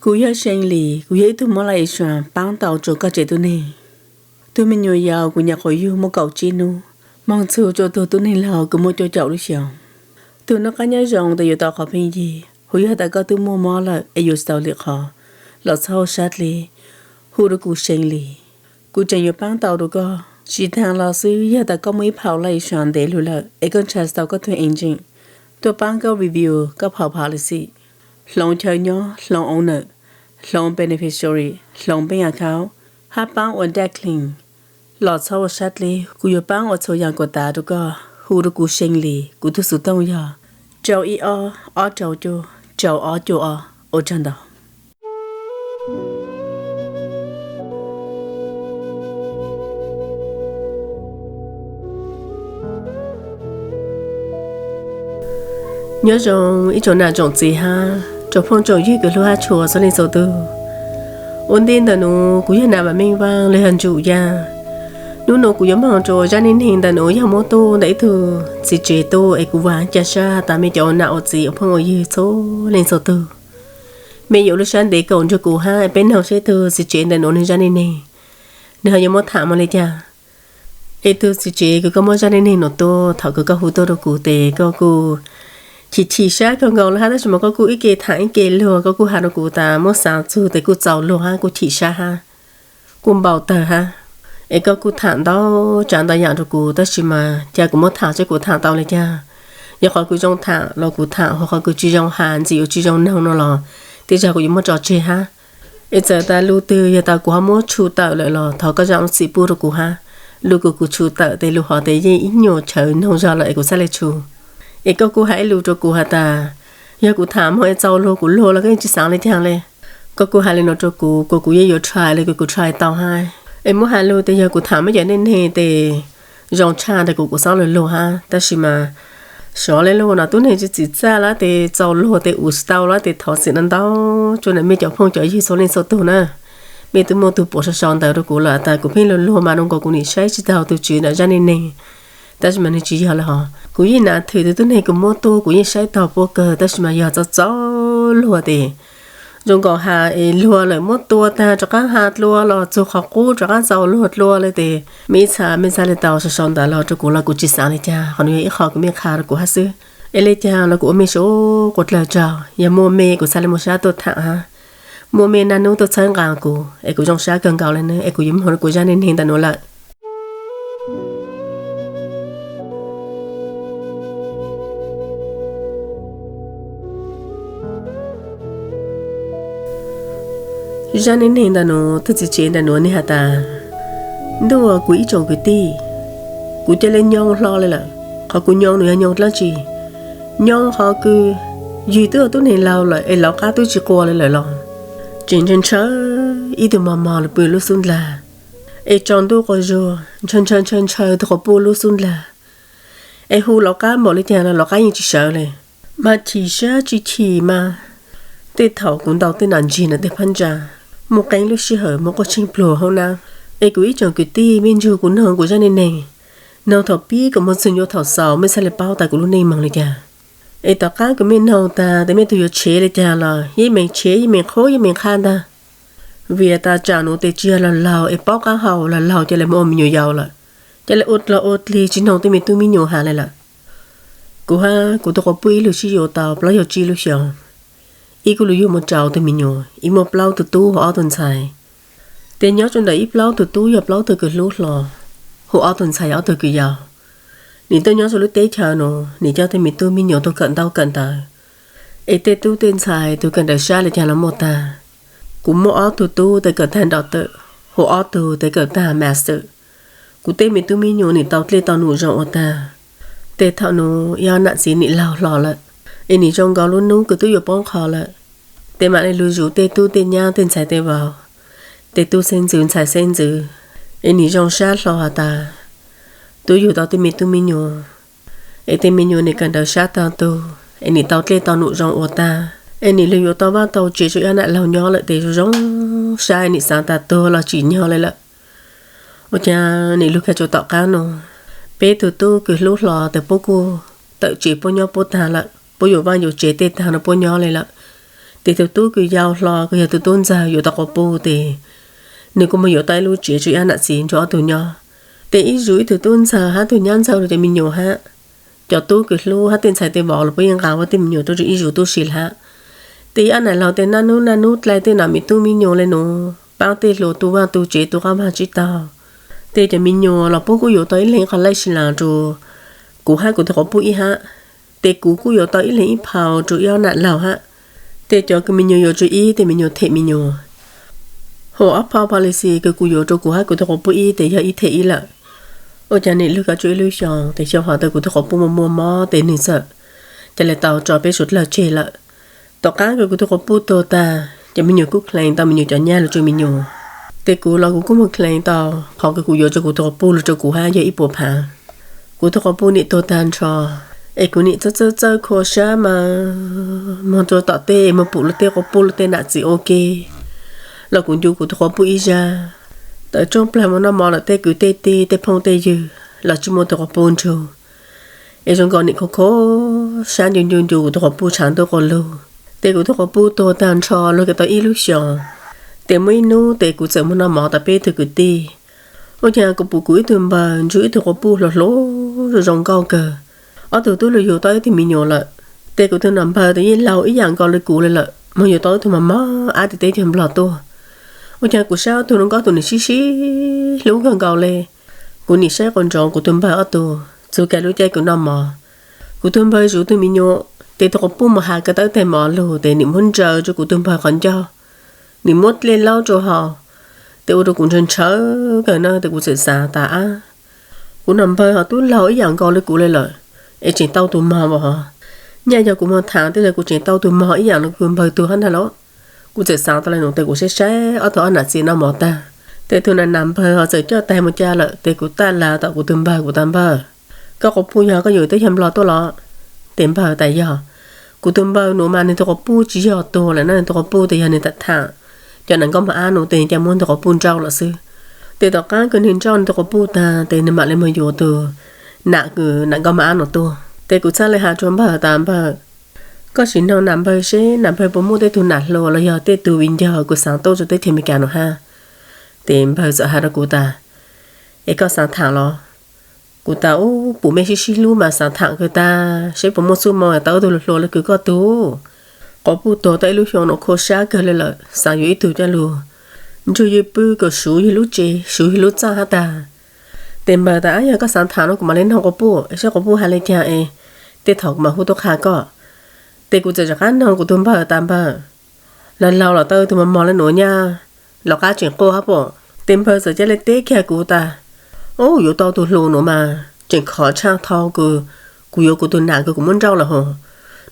Kuv yog See Lis, kuv yog ib tug mob laj i suas paab tau rua koj tsev tug neeg. Tug me nyuam yaus kuv nyam qhuav yug muaj kaum tsib nub, moog txug rua tug tub neeg laug kuv muaj cuaj caum lub xyoos. Tug noj qaab nyob zoo tas yuav tau qhov pheej yig, hu yog tas koj tub muaj mob lawm es yuav tsis tau li qhov, los txhob ua sab dleb, hu rua kuv See Lis, kuv tseem yuav paab tau rua koj. Tsis taag los xwb, yog tas koj muaj ib phaum laj i suas ntev lug lawm es koj ntshai tsis tau koj tug agent tuaj paab koj review koj phaum policy, hloov chaw nyob, hloov owner, hloov beneficiary, hloov bank account, hab paab ua debt clear, los txhob ua sab dleb, kuv yuav paab ua txhua yaam kuas tav rua koj. Hu rua kuv See Lis, kuv tug xuv tooj yog rau ib ob, ob rau cuaj, rau ob cuaj ob. Ua tsaug ntau. Nyob zoo ib tsoom nam tsoom txiv hab tsoom phooj tsoom ywg kws hlub hab tshua txhua leej txhua tug. Ua ntej ntawm nuav kuv yog Nam Vam Meej Vaaj los yog Ntsum Yaj. Nub nuav kuv yuav moog rua zaj neej neeg ntawm nuav yog muab tuaj ntawm ib tug txiv tsev tuaj es kuv vaam ca sab tas mej cov ua nam ua txiv ua phooj ua ywg txhua leej txhua tug, mej yuav lub sab ntev kaum nrug kuv hab peb noog seb tug txiv tsev ntawm nuav nwg zaj neej neeg, nwg ho yuav muab tham moog le caag. Es tug txiv tsev kws koj muab zaj neej neeg nuav tuaj, thaum kws koj hu tuaj rua kuv tes koj kuj chim chim sab kawg nkaus le hab, tab sis mas koj kuj ib ke tham ib ke luag, koj kuj has rua kuv tas muab xaav txug tes kuj txaus luag hab kuj chim sab hab, kuj npau tawg hab. Es koj kuj tham ntau tsav ntau yaam rua kuv, tab sis mas ca kuv muab tham seb kuv tham tau le caag. Yog qhov kws zoo tham los kuv tham, ho qhov kws tsis zoo has ntxim yuav tsis zoo noog no los tej zag kuv yuav muab tso tseg hab. Es txawm tas lug twg yog tas kuv ho muab tshu tawm lawm los thov koj zaam lub txim pub rua kuv hab. Lug kws kuv tshu tawm tes lug hov tes yeej ib nyuag chaw noog zog lawm es kuv txhaj le tshu. Es koj kuj has ib lus rua kuv has tas yog kuv tham moog es txaus luag kuv luag los koj yeej tsis xaav le caag le. Koj kuj has le nuav rua kuv, kuas kuv yeej yuav try le, kuas kuv try tau hab. Es muab has lug tes yog kuv tham mej cov neej neeg tes zoo tshaj tes kuv kuv xob lug luag hab, tab sis mas sov le luag no tub neeg tsis txim txaj lawm tes txaus luag tes ua tsis tau lawm tes thov txim ntau ntau rua nam mej cov phooj cov ywg txhua leej txhua tug na. Mej tub muaj tug puav sau sau ntawv rua kuv lawm tas kuv pheej luag luag mas zoo nkaus kuv nim saib tsis taug tug tswv nram zaj neej neeg. Tab sis mas nwg tsis yog le hov, kuv yeej nav thwm tug tub neeg kws muab tuaj kuv yeej saib taug puab kawg, tab sis mas yog txaus txaus luag tes zoo nkaus has es luag lawm muab tua tag rov qaab has dlua los txug qhov qub rov qaab txaus luag dlua le tes mej ib txha mej txhaj le tau sau sau ntawv los rua kuv los kuv tsis xaav le caag, qhov nuav yog ib qho kws mej qha rua kuv hab xwb. Es le caag los kuv ua mej suav quas dlawg tsaug, yog muaj mej kuv txhaj le muaj sab tuaj tham hab, muaj mej naj nub tuaj txhawb nqaa kuv es kuv zoo sab kawg nkaus le ne, es kuv yuav moog rua kuv zaj neej neeg ntawm nuav lawm. Zaj neej neeg ntawm nuav, tug txiv tsev ntawm nuav nwg has tas, ntuj kuv ib tsoom kwv tij, kuv ca le nyoo hlo le lawm. Qhov kuv nyoo nuav yog nyoo dlaab tsi? Nyoo qhov kws ywg twb ua tub neeg laug lawm es lauv qab twb tsis qua le lawm los tseem ntshaw ntshaw ib tug mos mos lug pw lub xub ndlag, es tsaus ntuj quas zuag ntshaw ntshaw ntshaw ntshaw tug quas puj lub xub ndlag, es hu lauv qab npaum le caag los lauv qab yeej tsis sawv le. Mas chim sab tsis chim mas, tej thaum kuv ntaus tej nam ntsig ntawm tej phab ntsa, muaj qee lub sij hawm muaj quaj tsheej pluag hauv nab. Es kuv ib tsoom kwv tij, mej nrug kuv noog kuv zaj neej neeg, noog thaum pib kom muaj txug nyuaj thaum xaus, mej txhaj le paub tas kuv lub neej moog le caag. Es tom qaab kws mej noog tas tes mej tug yuav tshev le caag los yeej meem tshev, yeej meem qhuab, yeej meem qha ntag. Vim tas tsam nuav tes tsis yog laug laug es paub qaab hau, laug laug ca le muaj ua me nyuam yaus lawm, ca le ua dlog ua dlig tsis noog tej me tub me nyuam has le lawm. Kuv hab kuv tug quas puj ib lug sib yuav tau plaub caug tsib lub xyoos, ib kuj lug yug mus rau tug me nyuam, ib muaj plaub tug tub hu ob tug ntxhais. Tes nyob rua ntawm ib plaub tug tub yog plaub tug kws hlub hlo, hu ob tug ntxhais ob tug kws yau. Nim tuaj nyob rua lub teb chaws nuav, nim coj tej me tub me nyuam tuaj kawm ntaub kawm ntawv, es tej tub tej ntxhais tug kawm ntawv sab le caag los muaj tag. Kuv muaj ob tug tub tes kawm tag doctor, hu ob tug tes kawm tag master. Kuv tej me tub me nyuam nim tau dlej tau num zoo ua tag. Tes thaum nuav ib ob nam txiv nim laug hlo lawm, es nim zoo nkaus lub nub kws tub yuav poob qho lawm. Tes mam le lug zuv tej tub tej nyab tej ntxhais tej vauv, tej tub xeeb ntxwv ntxhais xeeb ntxwv, es nim zoo sab hlo has tas tub yug tau tej me tub me nyuam, es tej me nyuam nim kawm ntawv sab tag tug, es nim tau dlej tau num zoo ua tag, es nim lug yuav tau vaj tau tsev rua ib nam laug nyob lawm tes zoo zoo sab, nim xaav tas tuag los tsim nyog le lawm. Ua caag nim lug kag rua tom qaab nuav, peb tug tub kws hlub hlo tes puab kuj tawm tsev puab nyob puab tag lawm, puab yuav vaj yuav tsev tej tag nuav puab nyob le lawm. Ces tus tub kws yau hlo kws yog tus tub ntxawg yuav tau quas puj ces nws kuj mus yuav tau ib lub tsev rau ib nam txiv nrug ob tug nyob. Ces ib zus ib tug tub ntxawg hab tug nyab ntxawg rau cov me nyuam hab. Cov tub kws hlub hab tej ntxhais tej vauv los puab yeej nqa huab tej me nyuam tuaj rau ib zus tub si lawm hab. Ces ob nam laug tej naj nub naj nub dlai tej nam me tub me nyuam le nuav, paab tej hluas tu vaaj tu tsev tu qaab vaag tsib taug. Ces cov me nyuam los puab kuj yuav tau ib leeg qhov laij si las rua kuv hab kuv tug quas puj ib hab. Ces kuv kuj yuav tau ib leeg ib phau rua ib ob nam laug hab. Ces cov kws me nyuam yuav tsua ib, ces me nyuam them me nyuam. Hos ob phau policy kws kuv yuav rua kuv hab kuv tug quas puj ib ces yog ib them ib lawm. Ua caag nim lug kaum tsua ib lub xyoos, ces xyoo hov tas kuv tug quas puj muaj muaj mob ces nwg txawm ca le tau tso peb suav dlawg tseg lawm. Tom qaab kws kuv tug quas puj tuag tag, cov me nyuam kuj khlees tau me nyuam cov nyaj lug tsua me nyuam. Ces kuv los kuv kuj moog khlees tau, qhov kws kuv yuav rua kuv tug quas puj lug rua kuv hab yog ib puas phaav. Kuv tug quas puj nim tuag tag nrho, es kuv nim txawj txawj txawj khua sab mas moog rua tom tej moog pum luag tej quas puj luag tej nam txiv ua ke, los kuv ncu kuv tug quas puj ib zag. Tawm rooj plawg moog noj mov lawm tej kwv tej tij tej phooj tej ywg los tsi muaj tug quas puj nrug. Es zoo nkaus nim khua khua sab ncu ncu ncu kuv tug quas puj tshaav ntuj quas lug. Ces kuv tug quas puj tuag tag nrho lug kaum tau ib lub xyoos, ces muaj ib nub ces kuv txawm moog noj mov tom peb tug kwv tij. Ua caag kuv pum kuv ib tug npawg nrug ib tug quas puj hluas hluas zoo zoo nkauj kawg. Ob tug tub lug yug tau ib tug me nyuam lawm. Ces kuv tug nam npawg tas yeej laug ib yaam nkaus le kuv le lawm, moog yuav tau ib tug mos mos ab tim teb chaws Nplog tuaj. Ua caag kuv saib ob tug hluas nkauj tug nwg sib sib hlub kawg nkaus le. Kuv nim saib quas ntsoov kuv tug npawg ob tug txug kag lub caij kws noj mov. Kuv tug npawg zuv tug me nyuam, ces tug quas puj moog has kawg tau ib tais mov lug ces nim muab ntsaws rua kuv tug npawg qhov ncauj, nim muab dlej laub rua hauv, ces ua rua kuv ntshaw ntshaw kawg na. Ces kuv txawm xaav tas ab, kuv nam npawg ho tub laug ib yaam nkaus le kuv le lawm, es tseem tau tug mog as hov. Nyaj yog kuv moog thaam tej zag kuv tseem tau tug mog ib yaam le kuv npawg tug hab ntag lauj. Kuv txawm xaav tas le nuav tes kuv saib saib ob tug ob nam txiv noj mov tag, ces tug nam nam npawg ho txawm coj taag moog ca lawm, ces kuv txawm laws tom kuv tug npawg, kuv tas npawg, koj quas puj yog koj yuav teb chaws Nplog tuaj los? Ces npawg tas yog. Kuv tug npawg nuav mas nwg tug quas puj tsi yog tuag lawm na, nwg tug quas puj tes yog nwg thaam thaam cov nam nkauj mos ab nuav tes ca muab nwg tug quas puj nrauj lawm xwb. Ces tom qaab kws nwg nrauj nwg tug quas puj tag ces nwg mam le moog yuav tug nam kws nam nkauj mos ab nuav tuaj. Ces kuv txhaj le has rua npawg tas npawg, koj sim noog nam npawg seb nam npawg puas muaj tej tug nam hluas los yog tej tug viv ncaus kws xaav tuaj rua teb chaws Amelikas nuav hab. Ces npawg txawm has rua kuv tas, es koj xaav thaam los? Kuv tas ub, pum mej sib sib hlub mas xaav thaam kawg tag, seb puas muaj txuj moo tau ib tug hluas hluas le kws koj tug. Quas puj tuag tau ib lub xyoo nuav khua sab kawg le lawm, xaav yuav ib tug coj lug nrug ywg pw kom suv ywg lub tsev suv ywg lub txaj hab tag. Ces npawg tas ab, yog koj xaav thaam no kuv mam le noog quas puj seb quas puj has le caag es tej thaum kuv mam hu tuaj qha koj. Ces kuv txawm rov qab noog kuv tug npawg tas npawg, laug laug los tau tug mos mos le nuav nyaj, los qab tseem quaj hab pom? Ces npawg txawm ca le teb kiag kuv tas, ub, yuav tau tug hluas nuav mas tseem khov tshaj thaum kws kuv yuav kuv tug nam kws kuv muab nrauj lawm hov.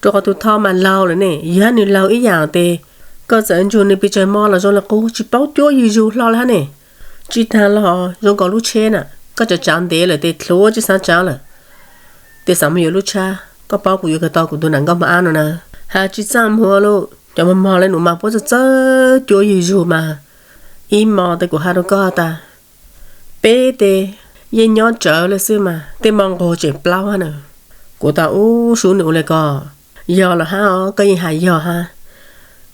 Rua qhov tug thaum mas laug lawm ne, yog nwg laug ib yaam tes koj txawm nrug nwg pes tsawg mo los zoo le qub tsi paub cuab ywg zug hlo le hab ne. Tsi taag los zoo nkaus lub tsheb na, koj tsav tsav ntev lawm tes dlhuav tsi xaav tsav lawm. Ces xaav moog yuav lub tshab, koj paub kuv yuav kawg tau kuv tug nam nkauj mos ab nuav na. Has tsi txaj muag lauj, cov mos mos le nuav mas puab txawj txawj cuab ywg zug mas. Ib mo tes kuv has rua koj tas, peb tes yeej nyob tsawv le xwb mas tej mo nqug tseem plaub hab na. Kuv tas ub, sub nwg ua le ko, yog los hab os, koj yeej has yog hab.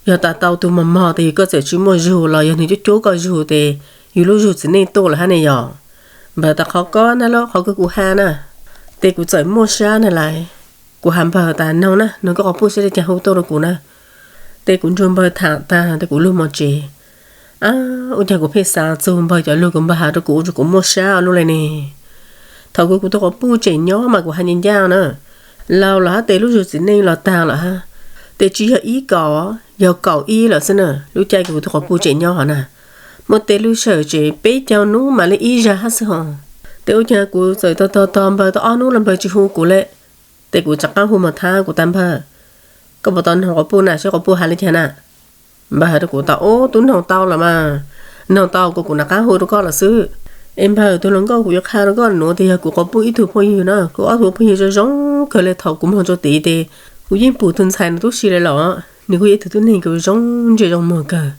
Yog tas tau tug mos mos tes yog koj txawm tsi muaj zug los yog nwg cuab cuab koj zug tes yug lub zug txiv neej tuaj lawm hab ne yog. Npawg tas qhov ko na lauj, qhov kws kuv has na. Ces kuv txawm muaj sab na lais, kuv has npawg tas noog na, noog koj quas puj seb le caag hu tuaj rua kuv na. Ces kuv nrug npawg thaam tag tes kuv lug moog tsev. Ab, ua caag kuv pheej xaav txug npawg cov lug kws npawg has rua kuv ua rua kuv muaj sab ua luaj le ne. Thaum kws kuv tug quas puj tseem nyob mas kuv has ncaaj ncaaj na, laug lawm hab tes lub zug txiv neej los taag lawm hab. Tes tsi yog ib kaum, yog kaum ib lawm xwb na, lub caij kws kuv tug quas puj tseem nyob hov na. Muaj tej lub sij hawm tseem peb caug nub mam le ib zag hab xwb hov. Tes ua caag kuv txawm tog tog tog npawg tau ob nub los npawg tsi hu kuv le. Tes kuv rov qaab hu moog thab kuv tas npawg, koj puas tau noog quas puj na seb quas puj has le caag na? Npawg has rua kuv tas ub, tub noog tau los mas, noog tau kuv kuv rov qaab hu rua koj lawm xwb. Es npawg, tug hluas nkauj kuv yuav qha rua koj nuav tes yog kuv quas puj ib tug phooj ywg na, kuv ob tug phooj ywg zoo zoo kawg le, thaum kuv moog rua tid tes kuv yeej pum tug ntxhais nuav tub si le los. Nwg kuj yog ib tug tub neeg kws zoo ntsej zoo muag kawg,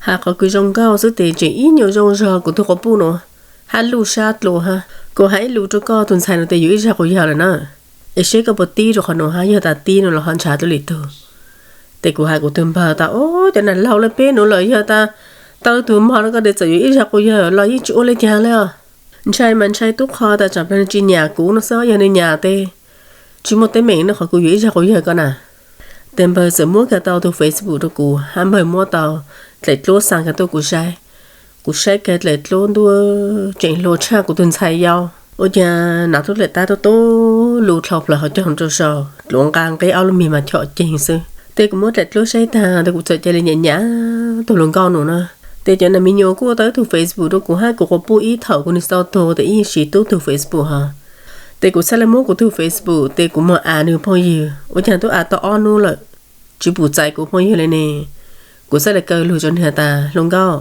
has qhov kws zoo nkauj xwb tes tseem ib nyuas zoo zog kuv tug quas puj nuav hab luj sab dlua hab. Kuv has ib lus rua koj, tug ntxhais nuav tes yug ib zag quas yawg lawm na, es seb koj puas tib rua qhov nuav hab, yog tas tib nuav los ho ntshaw tuaj le tug. Ces kuv hais kuv tus npawg tas, Ub, cov nam laug li peb nuav lawm yog tas tau tug mog rau koj tes txawm yuav ib zag quas yawg los yeej tsis ua li cas li os. Ntshai mas ntshai tub qho tas tsam plawg nws tsis nyam kuv no xwb, yog nws nyam tes tsis muaj teeb meem no qhov kuv yuav ib zag quas yawg ko na. Tes npawg txawm muab kiag tau tus Facebook rau kuv, hab npawg muab tau dlaim dluab xa kiag tuaj kuv saib. Kuv saib kiag dlaim dluab ntuj, tseem hluas tshaj kuv tus ntxhais yau. Ua cas nam tub dlaim tab tub tub lug dlhau plaws hauv caug rau saum, dluav nqa nqeb ob lub mis mas chom ceeg xwb. Tes kuv muab dlaim dluab saib tag tes kuv txawm cia li nyam nyam tus hluas nkauj nus na. Tes cov nam me nyuam kuj ua tau ib tug Facebook rau kuv hab kuv quas puj ib thaum kuv nws tau tuag tes ib yam siv tub tug Facebook hos. Tes kuv txhaj le muab kuv tug Facebook tes kuv moog as nws phooj ywg, ua cas tub as tau ob nub lawm tsis pum txais kuv phooj ywg li ne. Kuv txhaj le kaw lug rua nwg has tas, Hluas nkauj,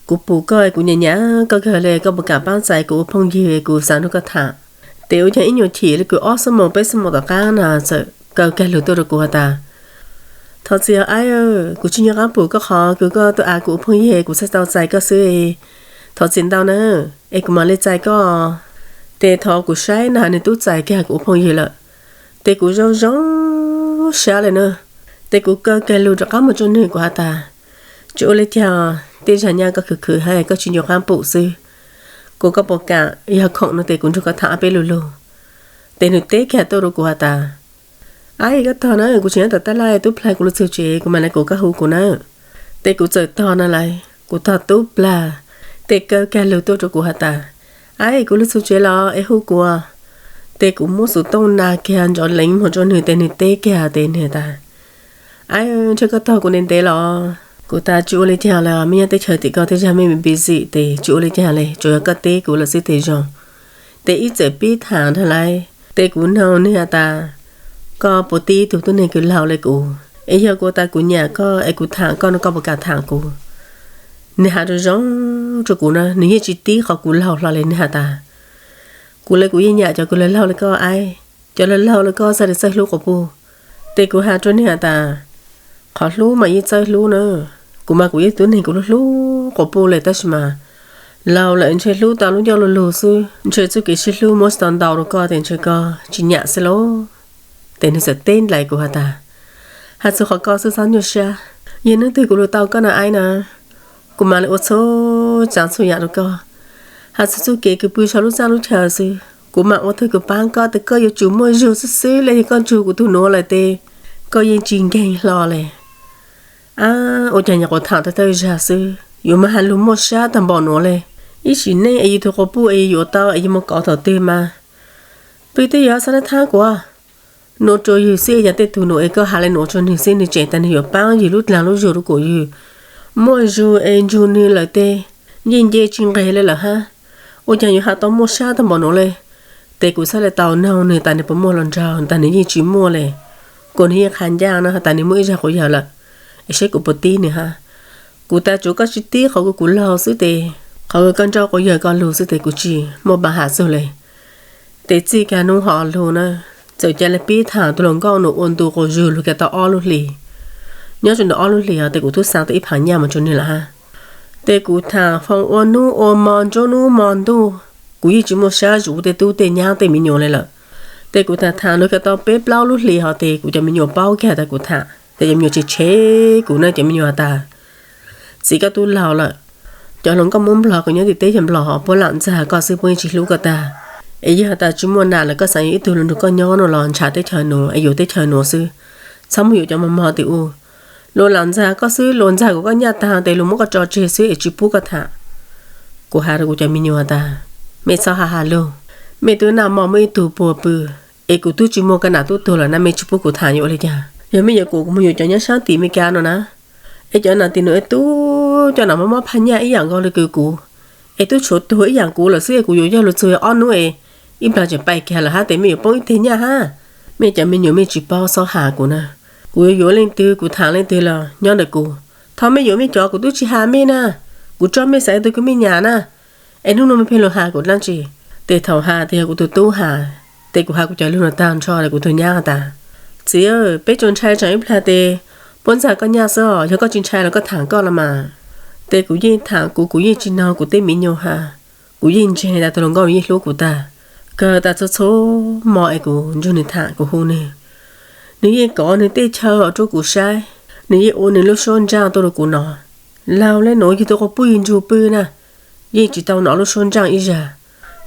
kuv pum koj kuv nyam nyam koj kawg le, koj puas kam paab txais kuv ua phooj ywg, kuv xaav nrug koj tham. Tes ua cas ib nyuas chim le kws ob xuab moos peb xuab moos tom qaab na txawm kaw kiag lug tuaj rua kuv has tas, Thov txim os aib, kuv tsis nco qaab pum koj qhov kws koj tub as kuv ua phooj ywg kuv txhaj tau txais koj xwb. Thov txim ntau na, es kuv mam le txais koj. Tes thov kuv saib na nwg tub txais kiag kuv ua phooj ywg lawm. Tes kuv zoo zoo sab le na. Tes kuv kaw kiag lug rov qaab moog rua nwg kuv has tas, Tsis ua le caag, tej zag nyaj koj khwv khwv hab koj tsis nco qaab pum xwb. Kuas koj puas kam yog khoom no tes kuv nrug koj tham ob peb lu lug. Tes nwg teb kiag tuaj rua kuv has tas, Aib, koj tog na, kuv tseem nyob tom tab laj, tub plag kuv lug txug tsev kuv mam le kuas koj hu kuv na. Tes kuv txawm tog na lawm, kuv tog tub plag. Tes kaw kiag lug tuaj rua kuv has tas, Aib, kuv lug txug tsev los es hu kuv. Tes kuv muab xuv tooj na kiag ntsov leev moog rua nwg tes nwg teb kiag tes nwg tas, Aib, ntshe koj tog kuv ntev ntev los? Kuv tas, Tsis ua le caag le, mej nyob teb chaws tim ko tej zag mej busy tes tsis ua le caag le, tsuas yog koj teb kuv lawm xwb tes zoo. Tes ib txawm pib tham ntag lauj. Tes kuv noog nwg has tas, Koj puas tib tug tub neeg kws laug le kuv? Es yog kuv tas kuv nyam koj es kuv tham koj no koj puas kam tham kuv? Nwg has zoo zoo rua kuv na, nwg yeej tsis tib qhov kuv laug hlo le, nwg has tas, Kuv le kuv yeej nyam cov kws laug laug le koj aib, cov laug laug le koj txhaj le txawj hlub quas puj. Tes kuv has rua nwg has tas, Qhov hlub mas yeej txawj hlub na, kuv mas kuv yog tug neeg kuv hlub hlub quas puj le tab sis mas laug lawm ntshe hlub tau lub ncauj lug lug xwb, ntshe txuj kev sib hlub muab tsis tau ntau rua koj tes ntshe koj tsis nyam xwb lauj. Tes nwg txawm teb nrug kuv has tas, Has txug qhov koj xwb txhob nyuaj sab, yog hnub twg kuv lug tau koj na aib na, kuv mam le ua txhua tsav txhua yam rua koj. Has txug txuj kev kws pw sau lub txaj lub chaw xwb kuv mam ua tug kws paab koj tes koj yuav tsum muaj zug xwb xwb le, yog koj nrug kuv tug nuav lawm tes koj yeej tsis nkeeg hlo le. Ab, ua caag nyuam qhuav tham tawg tawg zag xwb yuav mas has lug muaj sab taag npaum nuav le. Ib sim neej es yug tug quas puj es yug yuav tau es yug moog kov thaum twg mas pw twb yuav xab nab thaab kuas nuav rua yug xwb, yog tej tug nuav es koj has le nuav rua nwg xwb nwg tseem tas nwg yuav paab yug lub dlaag lub zug rua kuas yug muaj zug es nrug nwg lawm tes yeej nce tsis nqeg le lawm hab. Ua caag yuav has tau muaj sab taag npaum nuav le? Tes kuv txhaj le tau noog nwg tas nwg puas muaj hluas nraug tas nwg yeej tsis muaj le, kuas nwg yeej qha ncaj no has tas nwg muaj ib zag quas yawg lawm, es saib kuv puas tib nwg hab. Kuv tas tsuav koj tsis tib qhov kuv laug xwb tes qhov koj nrauj quas yawg koj lug xwb tes kuv tsis muaj paab has txug le. Tes txij kag nub hov lug na, txawm ca le pib tham tug hluas nkauj nus ua ntu quas zug lug kag tau ob lub hlis. Nyob rua ntawm ob lub hlis hov tes kuv tub xaa tau ib phaam nyaj moog rua nwg lawm hab. Tes kuv tham foo ua nub ua mo nruab nub mo ntuj, kuv yeej tsis muaj sab zuv tej tub tej nyab tej me nyuam le lawm. Tes kuv tham tham lug kag tau peb plaub lub hlis hov tes kuv cov me nyuam paub kag tas kuv tham, tes cov me nyuam tseg tshev kuv na, cov me nyuam has tas, Txiv, koj tub laug lawm. Cov hluas nkauj Moob Nplog kws nyob tim teb chaws Nplog hov puab lam ntxag koj xwb, puab yeej tsis hlub koj tag. Es yog has tas tsis muaj nam lawm koj xaav yuav ib tug lug nrug koj nyob no los ntshaw teb chaws nuav es yuav teb chaws nuav xwb, txhob muaj yuav cov mos mos tim u. Luag lam ntxag koj xwb, luag ntxag kuas koj nyaj taag tes luag muab koj tso tseg xwb es tsis pub koj tham. Kuv has rua kuv cov me nyuam has tas, Mej txhob has has lug, mej tub naj mos muaj ib tug puag pw, es kuv tub tsis muaj koj nam tub tuag lawm na, mej tsis pub kuv tham yuav ua le caag? Yog mej yuav kuas kuv moog yuav cov nyob saab tim Meskas no na, es cov nam tim nuav es tub coj nam mob mob phaj nyaj ib yaam nkaus le kws kuv, es tub tshuav tuag ib yaam kuv lawm xwb es kuv yuav yog lug txug ob nub es ib nplag tseem pais kag lawm hab tes mej yuav poob ib teg nyaj hab. Mej cov me nyuam mej tsis paub txhob has kuv na. Kuv yuav yuav leej twg kuv tham leej twg los nyob ntawm kuv. Thaum mej yuav mej cov kuv tub tsis has mej na, kuv tso mej xaiv tug kws mej nyam na. Es nub nua mej pheej lug has kuv dlaab tsi? Tes thaum has tes yog kuv tug tub has, tes kuv has kuv cov lug nuav taag nrho tes kuv tug nyab has tas, Txiv, peb tsuas ntshai tsaam ib plag tes puab ntxag koj nyaj xwb os, yog koj tsis ntshai los koj tham koj los mas. Tes kuv yeej tham kuv, kuv yeej tsis noog kuv tej me nyuam has. Kuv yeej ntseeg tas tug hluas nkauj yeej hlub kuv tag, kawg tas txhua txhua mo es kuv nrug nwg tham kuv hu nwg, nwg yeej kov nwg tej chaw rua kuv saib. Nws yeej ua nws lub suab ntsaj tuaj rau kuv no. Laug le nuav, yug tug quas puj yug ntsug pw na, yeej tsis tau nov lub suab ntsaj ib zag.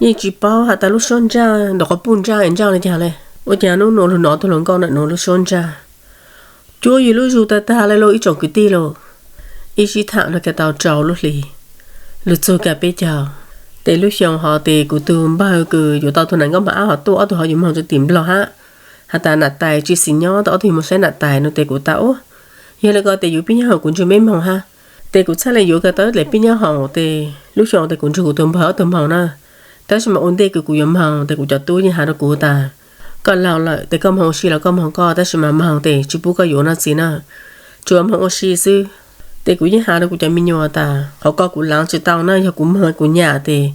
Yeej tsis paub has tas lub suab ntsaj ntawm quas puj ntsaj ntsaj le caag le. Ua caag nub nuav lug nov tug hluas nkauj ntawm nuav lub suab ntsaj. Cuab yug lub zug tag tag le lauj ib tsoom kwv tij lauj. Ib sib tham lug kag tau rau lub hlis, lug txug kag peb caug. Tes lub xyoo hov tes kuv tug npawg kws yuav tau tug nam nkauj mos ab hov tuaj, ob tug hov yuav moog rua tim Nplog hab. Has tas nam tais tsis xis nyob, tes ob tug yuav moog saib nam tais no tes kuv tas ub, yog le ko tes yuav pib nyob hoom kuv ntsug meb moog hab. Tes kuv txhaj le yuav kag tau dlaim pib nyob hoom tes lub xyoo tes kuv ntsug kuv tug npawg ob tug moog na. Tab sis mas ua ntej kws kuv yuav moog tes kuv cov tub yeej has rua kuv tas, koj laug lawm tes koj moog ua si los koj moog koj, tab sis mas moog tes tsis pub koj yuav no txiv na, tsuas moog ua si xwb. Tes kuv yeej has rua kuv cov me nyuam tas qhov ko kuv laav tsis tau na, yog kuv moog kuv nyam tes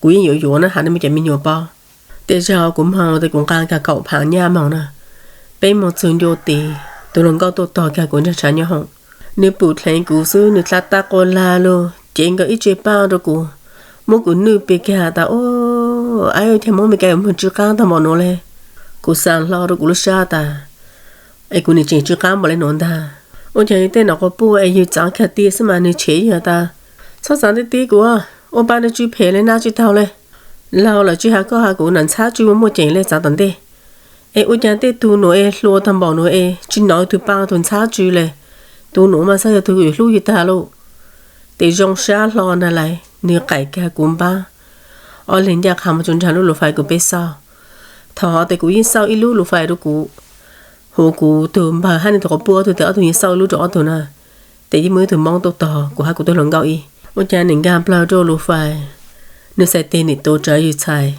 kuv yeej yuav yuav na, has rua mej cov me nyuam paub. Tes zaug kuv moog tes kuv nqaa kag kaum phaav nyaj moog na. Peb moog txug ncua tid, tug hluas nkauj tuaj tog kag kuv nraag tshav nyob hoom. Nws pum dleev kuv xwb, nws dlha tag quas lag lug cev nkaus ib tse paaj rua kuv, muab kuv nwj pes kag tas ub, ab, caag muab me ka moog tsw qaab tag npaum nuav le. Kuv xaa hlo rua kuv lub sab tas, es kuv nim tseem tsw qaab npaum le nuav ntag. Ua caag yug tej nom quas puj es yug txaav kag ti xwb mas nws tshev yug tas, txhob txaav tib tib kuv, ua paab nws tsw phem le nab tsw taug le. Laug lawm tsi has koj has kuv nam ntxhab tsw muaj muaj ceem le txaav tom ntej. Es ua caag tej tug nuav es hluas tag npaum nuav es tsi nov tug paaj tug ntxhab tsw le. Tug nuav mas xav yog tug yuav hlub yug tag lauj. Tes zoo sab hlo na lais, nws qaim kag kuv npaab, ob leeg ncaj qha moog tsuas nraag lub lus fais kuv peb xauj. Thaum hov tes kuv yeej xauj ib lub lus fais rua kuv, hu kuv tug npawg hab nws tug quas puj ob tug tes ob tug yeej xauj ib lub rua ob tug na. Tes yeej muaj ib tug Moob tuaj tog kuv hab kuv tug hluas nkauj ib. Ua caag nim nkaag plawg rua lus fais, nws txhais teg nim tuav rawv yug txhais,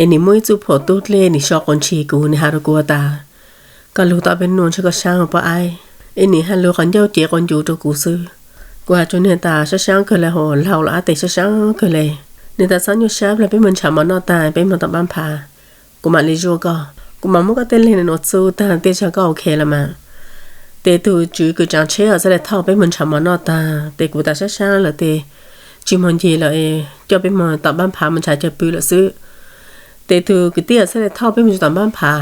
es nim muaj ib txuj phuam tub dlej nim so quas ntshis kuv, nim has rua kuv tas, koj lug tau peb nuav ntshe koj saab pob aib, es nim has lug qhov ncauj cev quas ncuv rua kuv xwb. Kuv has rua nwg tas saab saab kawg le, hab laug lawm ab tes saab saab kawg le. Nwg tas txhob nyuaj sab, peb moog nrhav mov noj taag peb moog tom paab phav, kuv mam li zuaj koj, kuv mam muab koj tej leeg nuav txu taag tej zag koj ok lawm mas. Tes tug tswv kws tsaav tsheb os txhaj le thauj peb moog nrhav mov noj taag, tes kuv tas saab saab lawm tes tsi moog ncig lawm es coj peb moog tom paab phav moog nrhav cawv pw lawm xwb. Tes tug kwv tij os txhaj le thauj peb moog tom paab phav,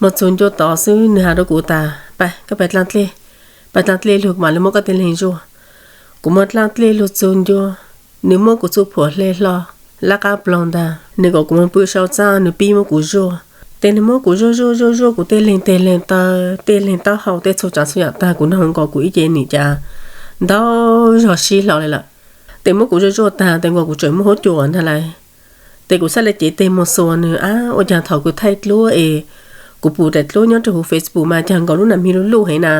moog txug ncua tod xwb nwg has rua kuv tas, pab koj pab dlaaj dlej, pab dlaaj dlej lug kuv mam li muab koj tej leeg zuaj. Kuv muab dlaaj dlej lug txug ncua, nwg muab kuv txuj phuam hle hlo, lab qab ploog ntaag, nwg kom kuv moog pw sau txaaj, nwg pib muab kuv zuaj. Tes nwg muab kuv zuaj zuaj zuaj zuaj kuv tej leeg teg leeg taw, tej leeg taub hau tej txhua tsaav txhua yaam taag, kuv noog nkaus kuv ib ce nim cav ntau zog sib hlo le lawm. Tes muab kuv zuaj zuaj taag tes nkaus kuv tseem muaj huab cua ntaag lawm. Tes kuv txhaj le cev teg moog xuas nwg, ab, ua caag thaum kws thaij dluab es kuv pum daim dluab nyob rua huv Facebook mas caag nkaus lub nam mis luj luj heev na.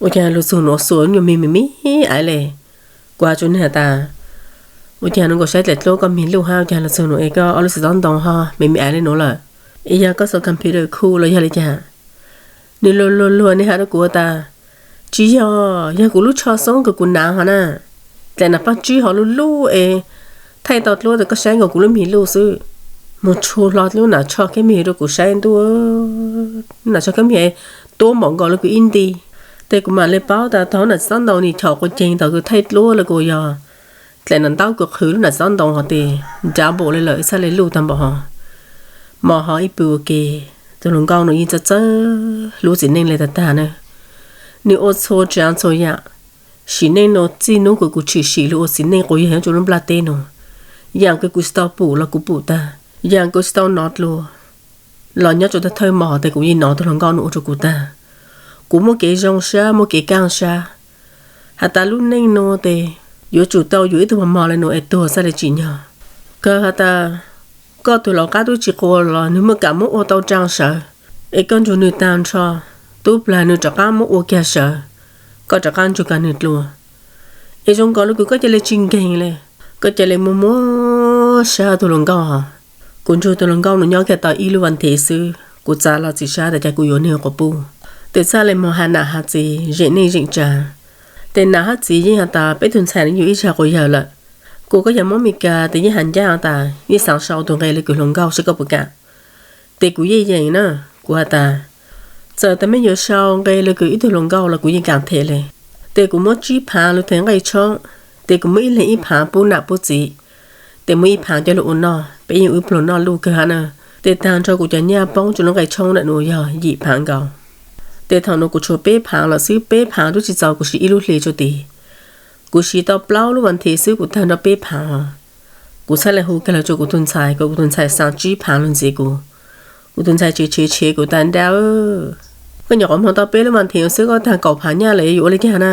Ua caag lug txug nuav xuas nyuas mis me me aiv le. Kuv has rua nwg has tas, ua caag nuav nkaus saib daim dluab koj mis luj hab, ua caag lug txug nuav es koj ob lub txiv tsob ntoo ho me me aiv le nuav lawm, es yog koj xuas computer khu los yog le caag? Nwg luag luag luag nwg has rua kuv tas, tsi yog, yog kuv lub tsho xoob kws kuv naav hov na. Dlaim nam paaj tswb hov luj luj es thaij tau dluab tes koj saib nkaus kuv lub mis luj xwb. Moog tshua hlo lub nam tsho khaub mis rua kuv saib ntuj, nam tsho khaub mis tuab npaum nkaus le kuv ib nti. Tes kuv mam le paub tas tog nam txiv tsob ntoo nim chom quas ceeg tog kws thaij dluab le kuv yog dlaim nam ntaub kws qhwv lub nam txiv tsob ntoo hov tes nraav npaum le lawm txhaj le luj taag npaum hov. Mos hov ib pw ua ke, tug hluas nkauj nuav yeej txawj txawj hlub txiv neej le tag tag na. Nwg ua txhua tsaav txhua yaam. Sim neej nuav txij nub kws kuv tshwm sim lug ua txiv neej quas yawg nyob rua lub nplaj teb nuav, yaam kws kuv tsi tau pum los kuv pum taag, yaam kws kuv tsi tau nov dlua los nyob rua tag thawj mos tes kuv yeej nov tug hluas nkauj nuav ua rua kuv taag. Kuv muaj kev zoo sab muaj kev kaaj sab. Has tas lub neej nuav tes yuav tsum tau yuav ib tug mos mos le nuav es tuag txhaj le tsim nyog. Kawg has tas koj tug laus qab tub tsi quas los nwg muaj kam muab ua tau tsaa sawv, es koj nrug nwg taag nrho, tub plag nwg rov qab muab ua kag sawv, koj rov qab nrug kag nwg dlua. Es zoo nkaus le kws koj ca le tsi nkeeg le, koj ca le muaj muab sab tug hluas nkauj hov. Kuv nrug tug hluas nkauj nuav nyob kag tau ib lub vas ntev xwb, kuv txav los txiv sab tas cas kuv yuav nwg quas puj. Tes txhaj le moog has nam has txiv zeem neej zeem tsaa. Tes nam hab txiv yeej has tas peb tug ntxhais nuav yug ib zag quas yawg lawm. Kuv koj yog Moob Mes Kas tes yeej has ncaaj tas yeej xaav sau tug nqe le kws hluas nkauj seb koj puas kam. Tes kuv yeej yeem na, kuv has tas txawm tas mej yuav sau nqe le kws ib tug hluas nkauj los kuv yeej kam them le. Tes kuv muab tsib phaav lug them nqaij tshoob, tes kuv muab ib leeg ib phaav pub nam pub txiv, tes muab ib phaav coj lug ua noj, peb yeej ua pluag noj luj kawg hab na. Tes taag nrho kuv cov nyaj poob rua lub nqaij tshoob ntawm nuav yog yim phaav nkaus. Ces thaum no kuv tshuav peb phaav lawm xwb, peb phaav twb tsis txaus kuv siv ib lub hlis rua tid. Kuv siv tau plaub lub vas thiv xwb kuv tag nrho peb phaav. Kuv txhaj le hu kiag los rua kuv tug ntxhais kom kuv tug ntxhais xaa tsib phaav lug ntxiv kuv. Kuv tug ntxhais tshev tshev tshev kuv tas, Dab, koj nyuam qhuav moog tau peb lub vas thiv xwb koj tag kaum phaav nyaj lawm yuav ua le caag na?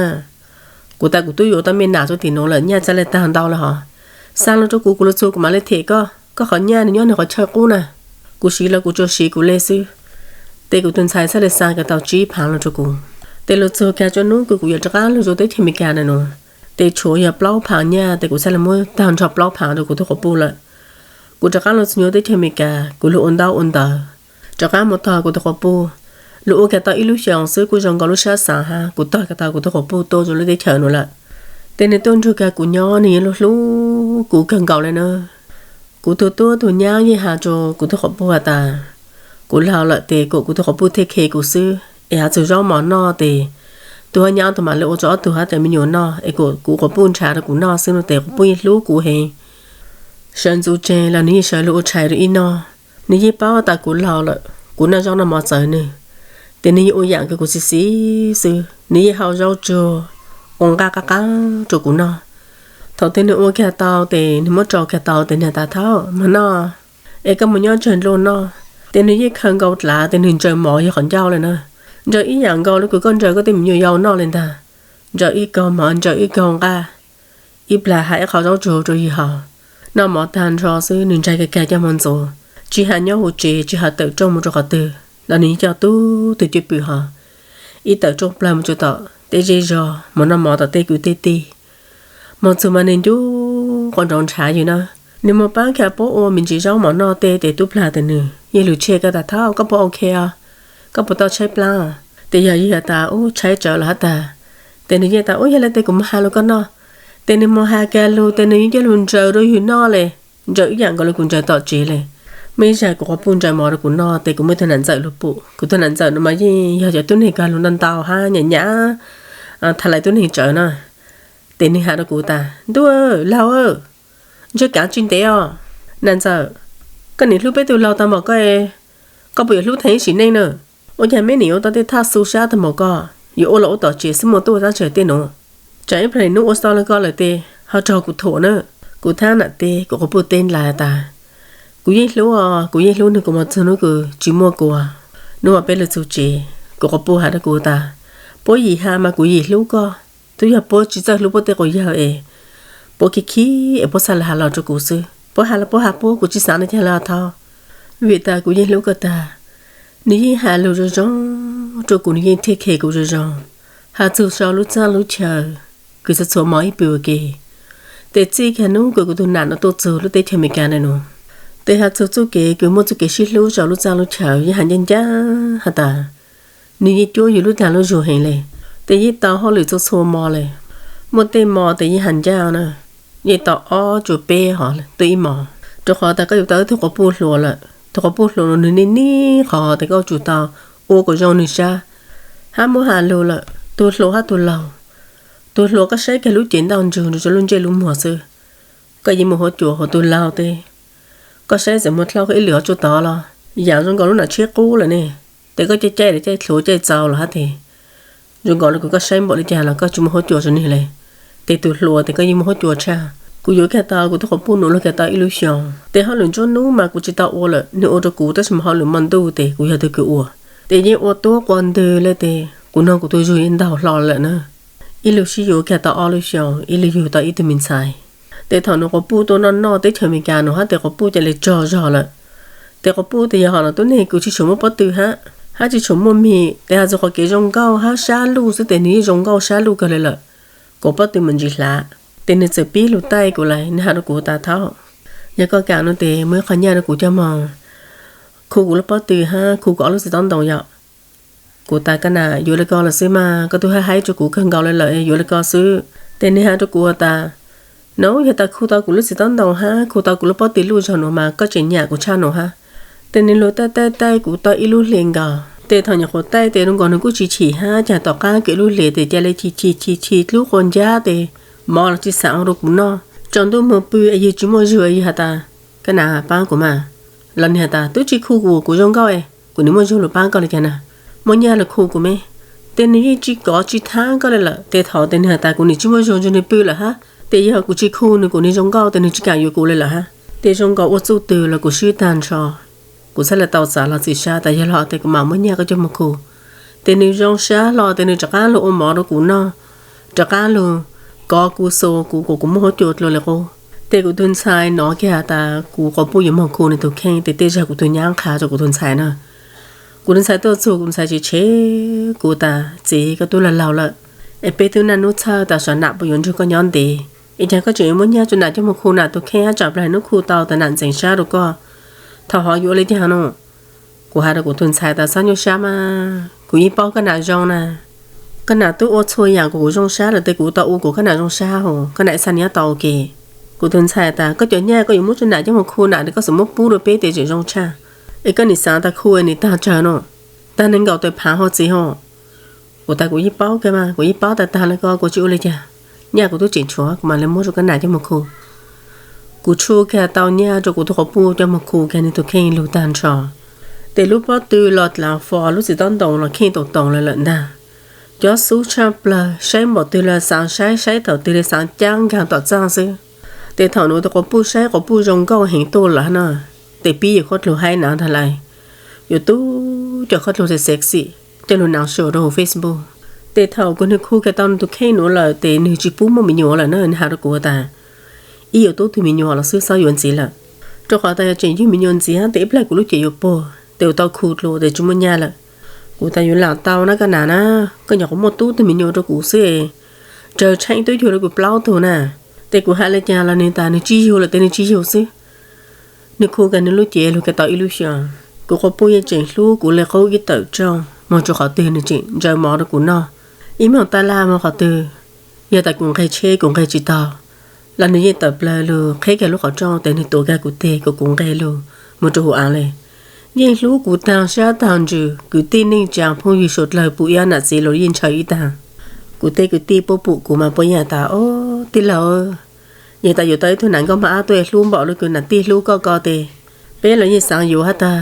Kuv tas, Kuv tub yuav tau me nam rua tim nuav lawm, nyaj txhaj le tag ntau lawm hov. Xaa lug rua kuv, kuv lug txug kuv mam le them koj, koj qhov nyaj nwg nyob nwg qhov chaw qub na. Kuv siv los kuv tsuas siv kuv le xwb. Ces kuv tug ntxhais txhaj le xaa kag tau tsib phaav lug rua kuv. Ces lug txug kag rua nub kws kuv yuav rov qaab lug rua teb chaws Amelikas na no, ces tshuav yog plaub phaav nyaj, ces kuv txhaj le muab tag nrho plaub phaav rua kuv tug quas puj lawm. Kuv rov qaab lug txug nyob teb chaws Amelikas, kuv lug ua ntaub ua ntawv, rov qaab moog tog kuv tug quas puj. Lug ua kag tau ib lub xyoos xwb kuj zoo nkaus lub sab xaav hab, kuv tog kag tau kuv tug quas puj tuaj rua lub teb chaws nuav lawm. Ces nwg tuaj nrug kag kuv nyob, nwg yeej lug hlub kuv kawg nkaus le na. Kuv tug tub tug nyab yeej has rua kuv tug quas puj has tas, kuv laug lawm ces kom kuv tug quas puj thiaj khe kuv xwb, es has txug zaub mov noj ces tug hab nyab tug mam le ua rua ob tug hab cov me nyuam noj, es kom kuv quas puj nrhav rua kuv noj xwb no ces quas puj yeej hlub kuv heev. Sawv ntxuv tseg los nwg yeej sawv lug ua tshais rua ib noj. Nwg yeej paub tas kuv laug lawm, kuv noj zaub noj mov txawv nwg, ces nwg yeej ua yaam kws kuv xiv xiv xwb. Nwg yeej hau zaub tsuag ua nqaj qaab qaab rua kuv noj. Thaum twg nwg ua kag tau ces nwg muab rau kag tau ces nwg has tas, Thaub, moog noj, es koj moog nyob tsawg npluag noj. Ces nwg yeej khaws nkaus dlav ces nwg ntsaws mov yog qhov ncauj le na. Ntsaws ib yaam nkaus le kws koj ntsaws koj tej me nyuam yaus noj le ntag. Ntsaws ib kaug mov, ntsaws ib kaug nqaj, ib plag has ib qho zaub tsuag rua yawg haus. Noj mov tag nrho xwb nwg ntsais kag kag coj moog ntxuav, tsis has nyob huv tsev, tsis has tawm rooj moog rua qhov twg los nwg yeej coj tub tug cwj pwm hov, ib tawm rooj plawg moog rua tom tej zej zog moog noj mov tom tej kwv tej tij. Moog txug mas nwg ncu quas nraug nrhav yug na. Nwg moog paab kag puab ua me ntsis zaub mov noj tej ces tub plag tes nwg yeej lug tshej kag tas, Thaub, koj puas ok os? Koj puas tau tshaib plab? Ces yog yug has tas, Ub, tshaib tsawv lawm hab tag. Ces nwg yeej tas, Ub, yog le tes kuv moog has lug koj noj. Ces nwg moog has kag lug tes nwg yeej coj lug ntsaws rua yug noj le. Ntsaws ib yaam nkaus le kuv ntsaws tom tsev le. Muaj ib zag kuv quas puj ntsaws mov rua kuv noj tes kuv muaj tug nam ntxawm lug pum. Kuv tug nam ntxawm no mas yeej yog cov tub neeg kag lug ntau ntau hab nyam nyam, tha lais tub neeg tsawv na. Ces nwg has rua kuv tas, Ntuj, laug, ntshe kaav tsis ntev os. Nam ntxawm, koj nim hlub peb tug laug tag npaum koj, koj puas yuav hlub theej ib sim neej na? Ua caag meb nim yuav tau tej thaj xu sab tag npaum koj, yuav ua los ua tom tsev xwb, muaj tub ua dlaab tsi tej nuav? Tsaam ib plag nim nub ua tau le koj lawm tes ho raug kuv thuam na. Kuv thab nam teb, kuv quas puj teb nrag tas, Kuv yeej hlub os, kuv yeej hlub nwg, kuv moog txug nub kws tsis muaj kuv. Nub uas peb lug txug tsev, kuv quas puj has rua kuv tas, Puab yim has mas kuv yim hlub koj. Tub yog puab tsis txawj hlub puab tej quas yawg es puab khib khib es puab txhaj le has los rua kuv xwb. Puab has los puab has puab, kuv tsis xaav le caag le thaub. Vim tas kuv yeej hlub koj tag. Nwg yeej has lug zoo zoo rua kuv, nwg yeej thiaj khe kuv zoo zoo. Has txug sau lub txaj lub chaw kws txhua txhua mo ib pw ua ke, tes txij kag nub kws kuv tug nam no tuaj txug lub teb chaws Amelikas le nuav, tes has txug txuj kev kws muaj txuj kev sib hlub sau lub txaj lub chaw yeej has ncaj ncaj has tas, nwg yeej cuab yug lub dag lub zug heev le, tes yeej tau hauj lwm txhua txhua mo le. Muaj tej mo tes yeej has ncaj na, yeej tau ob txug peb hov tuaj ib mo. Rua qhov tas koj yuav tau ib tug quas puj hluas lawm, tug quas puj hluas nuav nwg niaj niaj qhov tes koj tsum tau ua kom zoo nwg sab, hab muab has lug lawm tug hluas hab tug laug. Tug hluas koj saib kag lub cev ntaj ntsug rua lub ntsej lub muag xwb, koj yeej muaj huab cua. Hos tug laug tes koj saib txawm muag dlhau koj ib lwm hov tsuj tod los yaam zoo nkaus lub nam tsheb qub lawm ne. Tes koj caij caij caij txhua caij txaus los hab tes zoo nkaus le kws koj saib npaum le caag los koj tsis muaj huab cua rua nwg le. Tes tug hluas tes koj yeej muaj huab cua tshaj. Kuv yuav kag tau kuv tug quas puj nuav lug kag tau ib lub xyoos, tes hauj lwm nruab nub mas kuv tsis tau ua lawm, nwg ua rua kuv, tab sis mas hauj lwm mo ntuj tes kuv yog tug kws ua. Tes yeej ua tuab quas ntwg le tes kuv noog kuv tug zug yeej ntaug hlo lawm na. Ib lub sib yuav kag tau ob lub xyoos, ib lub yug tau ib tug me ntxhais. Tes thaum nuav quas puj tuaj noj noj teb chaws Amelikas nuav hab tes quas puj ca le tsog zog lawm. Tes quas puj tes yog hom nuav tub neeg kws tsis tshua muaj pob tw hab, hab tsis tshua muaj mis, tes has txug qhov kev zoo nkauj hab sab luj xwb tes nwg yeej zoo nkauj sab luj kawg le lawm. Kuas pob tw mas ntsis hlav, tes nwg txawm pib lug taij kuv lawm, nwg has rua kuv tas, Thaub, yog koj kam no tes muaj ib qho nyaj rua kuv coj moog khu kuv lub pob tw hab khu kuv ob lub txiv taub ntoo yom. Kuv tas, Koj nam, yuav le ko los xwb mas, koj tub hab haib rua kuv kawg nkaus le lawm, yuav le ko xwb. Tes nwg has rua kuv tas, Nuav yog tas khu tau kuv lub txiv taub ntoo hab khu tau kuv lub pob tw luj zog nuav mas koj tseem nyam kuv tshaj nuav hab. Tes nwg lug taij taij taij kuv tau ib lub hlis nkaus, tes thaum nyuam qhuav taij tes zoo nkaus nwg kuj tsis chim hab, caag tom qaab kws lub hlis tes ca le chim chim chim chim dlub quas ncab tes mov los tsis xaam ua rua kuv noj. Tsaus ntuj moog pw es yug tsis muaj zug es yug has tas, Koj nam, paab kuv mas, los nwg has tas, Tub tsi khu kuv, kuv zoo nkauj es kuv nim muaj zug lug paab koj le caag na. muab nyaj los khu kuv me. Ces nws yeej tsis kov tsis thab koj li lawm. Ces thaum ces nws has tas kuv nim tsis muaj zog ntshe nws pw lawm hab. Ces yog kuv tsis khu nws kuv nim zoo nkauj ces nws tsis kam yuav kuv li lawm hab. Ces zoo nkaus ua txuj twg los kuv swb tag nrho. Kuv txhaj li tau txav los txim sab tas yog los ces kuv mam muab nyaj koj coj mus khu. Ces nws zoo sab hlo ces nws rov qab lug ua mov rau kuv noj, rov qab lug kov kuv, xuas kuv kom kuv muaj huab cua dlua li qub. Ces kuv tus ntxhais nov kiag tas kuv quas puj yuav moog khu nws tus kheej, ces tej zag kuv tus nyab qha rau kuv tus ntxhais na. Kuv tus ntxhais tuaj txug, kuv tus ntxhais tshev tshev kuv tas, txiv, koj tub laug laug lawm, es peb tub naj nub txhawj tas sav nam puas yuav nrug koj nyob ntev, es caag koj tseem yuav muab nyaj rua nam coj moog khu nam tus kheej hab, tsam plawg nub khu tau tas nam ntxeev sab rua koj, thaum hov yuav ua le caag no? Kuv has rua kuv tus ntxhais tas, txhob nyuaj sab mas, kuv yeej paub koj nam zoo na. Koj nam tub ua txhua yaam kuas kuv zoo sab lawm, tes kuv tau ua kuas koj nam zoo sab hab, koj nam ib txha nyob tau ua ke. Kuv tus ntxhais tas, koj cov nyaj koj yuav muab rua nam coj moog khu nam, koj xum muab pub rua peb tes tseem zoo tshaj, es koj nim xaav tas khu es nim taag tsawg no, taag neeg nkaum tawm phaav hov txiv hab. Kuv tas, kuv yeej paub kag mas, kuv yeej paub taag taag le ko, kuv tsis ua le caag, nyaj kuv tub tseem tshuav, kuv mam le muab rua koj nam coj moog khu. Kuv tshuaj kag tau nyaj rua kuv tug quas puj coj moog khu kag nwg tug kheej lug taag nrho. Tes lub pob tw los dlaav fo, lub txiv tob ntoo los kheej toom toom le lawm ntag. Cov xub tshaj plawg, saib npaum twg los xaav saib, saib thaum twg le xaav caab nkaag tom txaaj xwb. Tes thaum nws tug quas puj saib quas puj zoo nkauj heev tuaj lawm na, tes pib yuav khaub dluag haib nav ntag lais, yuav tub cov khaub dluag sexy coj lug nav sau rua huv Facebook. Tes thaum kuv nwg khu kag tau nwg tug kheej nuav lawm tes nwg tsis pub muaj me nyuam lawm na, nwg has rua kuv tas, ib yuav tub tug me nyuam los xwb, txhob yuav ntxiv lawm, rua qhov tas yog tseem yug me nyuam ntxiv tes ib plag kuv lub cev yuav puag, tes kuv tau khu dlua tes tsis muaj nyaj lawm. Kuv tas, yuav lam tau na koj nam na, koj nyuam qhuav muaj tub tug me nyuam rua kuv xwb, raws tsheej tub yug rua kuv plaub tug na. Tes kuv has le caag los nwg tas nwg tsis yug lawm tes nwg tsis yug xwb. Nwg khu kag nwg lub cev lug kag tau ib lub xyoos, kuv quas puj yeej tseem hlub kuv le qub ib tawm rooj, moog rua qhov twg nwg tseem ntsaws mov rua kuv noj. Ib moog taj laj moog qhov twg, yog tas kuv nqeg tsheb kuv nqeg tsis taug los nwg yeej tawm plawg lug qheb kag lub qhov rooj tes nwg tuav kag kuv teg kom kuv nqeg lug moog rua huv aav le. Yeej hlub kuv taag sab taag ntsws, kwv tij neej tsaa phooj ywg suav dlawg puj ib nam txiv los yeej ntshaw ib taag. Kuv tej kwv tij puab pum kuv mas puab yeej has tas, o, tij laug, yog tas yuav tau ib tug nam nkauj maj ab tuaj hlub npaum le kws nam tij hlub koj ko tes peb los yeej xaav yuav hab taag.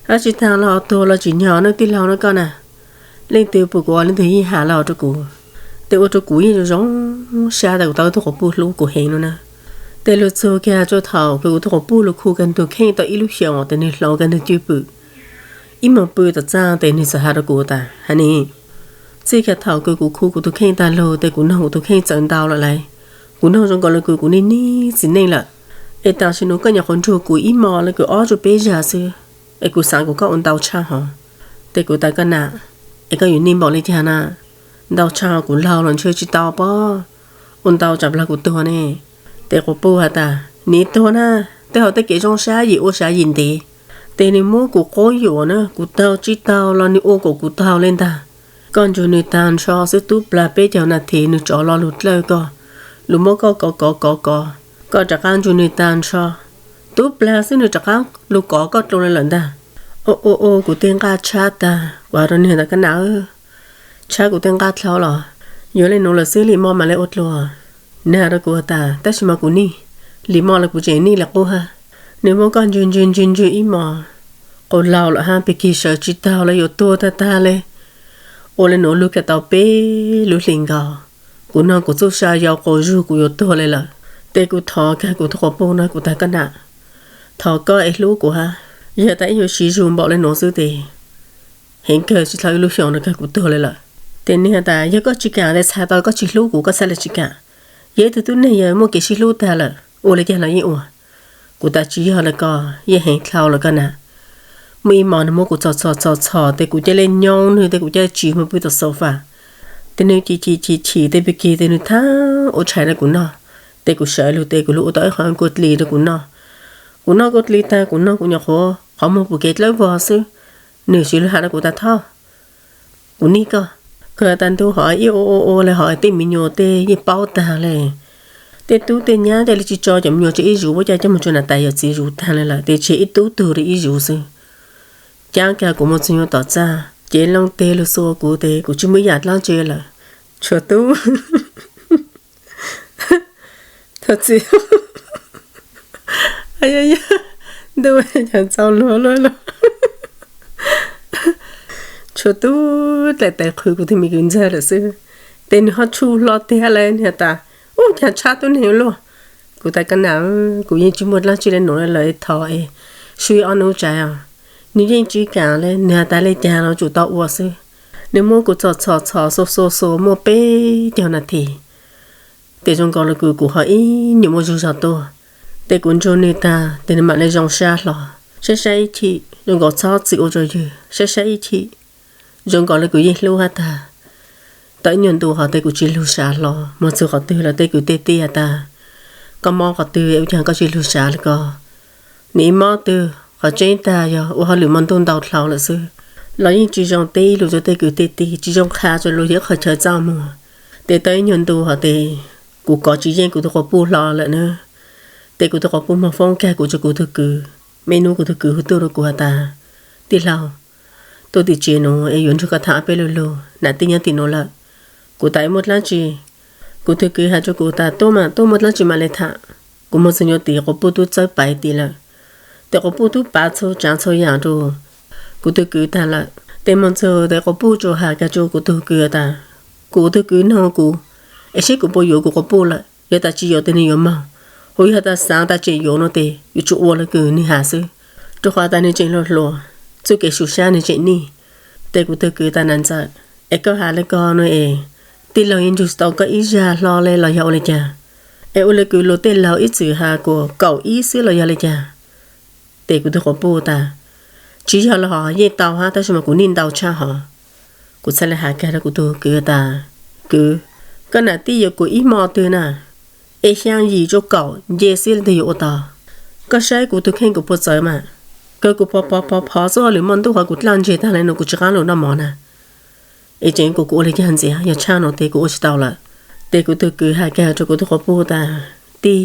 Dlaab tsi taag los tuag los tsim nyog na tij laug na koj na. Leej twg pum kuv ua leej twg yeej has los rua kuv, tes ua rua kuv yeej zoo zoo sab tas kuv tau ib tug quas puj hlub kuv heev no na. Tes lug txug kag rua thaum kws kuv tug quas puj lug khu kag nwg tug kheej tau ib lub xyoos tes nwg hloov kag nwg cwj pwm. Ib moog pw tom txaaj tes nwg txawm has rua kuv tas, ha ni, txij kag thaum kws kuv khu kuv tug kheej taag lug tes kuv noog kuv tug kheej txawm ntau lawm laiv. Kuv noog zoo nkaus le kws kuv niaj hnub txiv neej lawm, es tam sim nuav koj nyuam qhuav nrug kuv ib mos le kws ob rua peb zag xwb, es kuv xaav kuas koj ua ntau tshaj hov. Tes kuv tas, koj nam, es koj yuav nij npaum le caag na? Ntau tshaj hov, kuv laug los ntshe tsis tau pob, ua ntau tsam plawg kuv tuag ne. Tes quas puj has tas, nim tuag na, tej hov tej kev zoo sab yim ua sab yim ntev. Tes nwg muab kuv quab yuam na, kuv taug tsis taug los nwg ua kom kuv taug le ntag. Koj nrug nwg taag nrho xwb tub plag peb caug nas this nwg rov lo lug dlawb koj, lug muab koj kov kov kov kov, koj rov qaab nrug nwg taag nrho, tub plag xwb nwg rov qaab lug kov koj dlua le lawm ntag. Ua ua ua kuv tej nqaj tshab taag, kuv has rua nwg tas, koj nam, tshab kuv tej nqaj dlhau los, yuav le nuav lawm xwb, lim mo mam le ua dlua. Nwg has rua kuv tas, tab sis mas kuv nij, lim mo los kuv tseem nij le qub hab. Nwg muab koj ntswg ntswg ntswg ntswg ib mos, quas laug lawm hab, pig kig sawv tsis taug le, yuav tuag tag tag le. Ua le nuav lug kag tau peb lub hlis nkaus, kuv noog kuv txuj sa yau quas zug kuv yuav tuag le lawm. Tes kuv thov kag kuv tug quas puj na, kuv tas, koj nam, thov koj es hlub kuv hab, yog tas ib yuav siv zug npaum le nuav xwb tes heev kawg, tsis dlhau ib lub xyoos rua kag kuv tuag le lawm. Tes nwg has tas, yog koj tsis kam tes txhais tau koj tsis hlub kuv, koj txhaj le tsis kam. Yog ib tug tub neeg yog muaj kev sib hlub tag lawm, ua le caag los yeej ua. Kuv tas, tsis yog le ko, yeej heev dlhau lawm koj nam. Muaj ib mos nwg muab kuv txhom txhom txhom txhom tes kuv ca le nyoo nwg tes kuv ca tsim moog pw tom sofa. Tes nwg chim chim chim chim tes pig kig tes nwg thaab ua tshais rua kuv noj. Tes kuv sawv lug tes kuv lug ua tau ib qho kua dlis rua kuv noj. Kuv noj kua dlis taag kuv noog kuv nyuam qhuav qhov muag pum kev dlawb vog xwb, nwg siv lug has rua kuv tas, thov, kuv nij koj. Kawg tas ntu hov ib ua ua ua le hov tej me nyuam tej yeej paub taag le. Tej tub tej nyab tej le tsis tso cov me nyuam tseg ib zuv, ua cas coj moog tsua nam tais yawm txiv zuv taag le lawm, tes tseg ib tub tug rua ib zuv xwb. Caab kag kuv moog txug nyuag tom txaj, cev loo teg lug xuas kuv tes kuv tsis muaj ib yaam dlaab tsi lawm, tshuav tub Thov txim. Yog, yog, ntuj, yog txaus luag luaj luaj. Tsuas tub dlaim tes qhwv kuv tus me kwv ntxawg lawm xwb. Ces nws ho tshuj hlo tiag lawm, nws has tas, Ub, cas tshab tub neeg ua luaj. Kuv tas, Koj nam, kuv yeej tsis muaj dlaab tsi le nuav, lawv thov es sub ib ob nub tsaiv os. Nws yeej tsis kam le, nws has tas le caag los tsum tau ua xwb. Nws muab kuv txhom txhom txhom xuas xuas xuas muaj peb caug nas this, ces zoo nkaus le kuv, kuv ho ib nyuag muaj zug zog tuaj. Ces kuv nrug nws tag, ces nws mam li zoo sab hlo, saib saib ib chim zoo nkaus txhob txwm ua rua ywg, saib saib ib chim zoo nkaus le kuv yeej hlub hab tag. Tau ib nyuag ntu hov ces kuv tsis lug sav hlo, moog txug qhov twg los tej kwv tej tij has tas, Koj mob qhov twg ua caag koj tsis lug sav le ko? Nws ib mob twg, qhov tseeb tag yog ua hauj lwm moog ntuj ntau dlhau lawm xwb, los yeej tsis zoo teb lug rua tej kwv tej tij, tsis zoo qha rua luag yog ib qhov chaw txaj muag. Ces tau ib nyuag ntu hov ces kuv kov tsis yeej kuv tug quas puj hlo lawm na. Ces kuv tug quas puj moog foob kag kuv rua kuv tug kwv. Muaj ib nub kuv tug kwv hu tuaj rua kuv has tas, Tij laug, tuaj tim tsev nuav es yuav nrug koj tham ob peb lu lug, nam tij nyob tim nuav lawm. Kuv tas, Muaj dlaab tsi? Kuv tug kwv has rua kuv tas, Tuaj mas, tuaj, muaj dlaab tsi mam le tham. Kuv moog txug nyob tim quas puj tub txawb pais tim lawm. Ces quas puj tub pav txhua tsaav txhua yaam rua kuv tug kwv tag lawm. Ces moog txug ces quas puj tsuas has kag rua kuv tug kwv tas, Kuv tug kwv noog kuv es seb kuv puas yuav kuv quas puj lawm, yog tas tsis yuav tes nwg yuav moog, hu yog tas xaav tas tseem yuav no tes yuav tsum ua le kws nwg has xwb, rua qhov tas nwg tseem hluas hluas, txuj kev su sab nwg tseem nij. Ces kuv tug kwv tas, Nam Ntxawm, es koj has le ko no es tij laug yeej nrug tsis tau koj ib zag hlo le los yog ua le caag? Es ua le kws luag tej laug ib txwm has kuas kaum ib xwb los yog le caag? Ces kuv tug quas puj tas, Tsis yog los hov, yeej tau hab, tab sis mas kuv nij ntau tshaj hov. Kuv txhad le has kag rua kuv tug kwv tas, Kwv, koj nam tij yuav kuv ib hmo twg na, es xyaa yim rua kaum nce xwb leej twg yuav ua tau? Koj saib kuv tug kheej kuv puas txawv mas, kawg kuv pov pov pov pov txuj hauj lwm muaj ntuj hov kuv dlaj ntseg tag le nuav kuv tsis qaab lug noj mov na. Es tseem kuv, kuv ua le caag ntxiv, yog tshaj nuav tes kuv ua tsis tau lawm. Ces kuv tug kwv has kag rua kuv tug quas puj tas, Tij,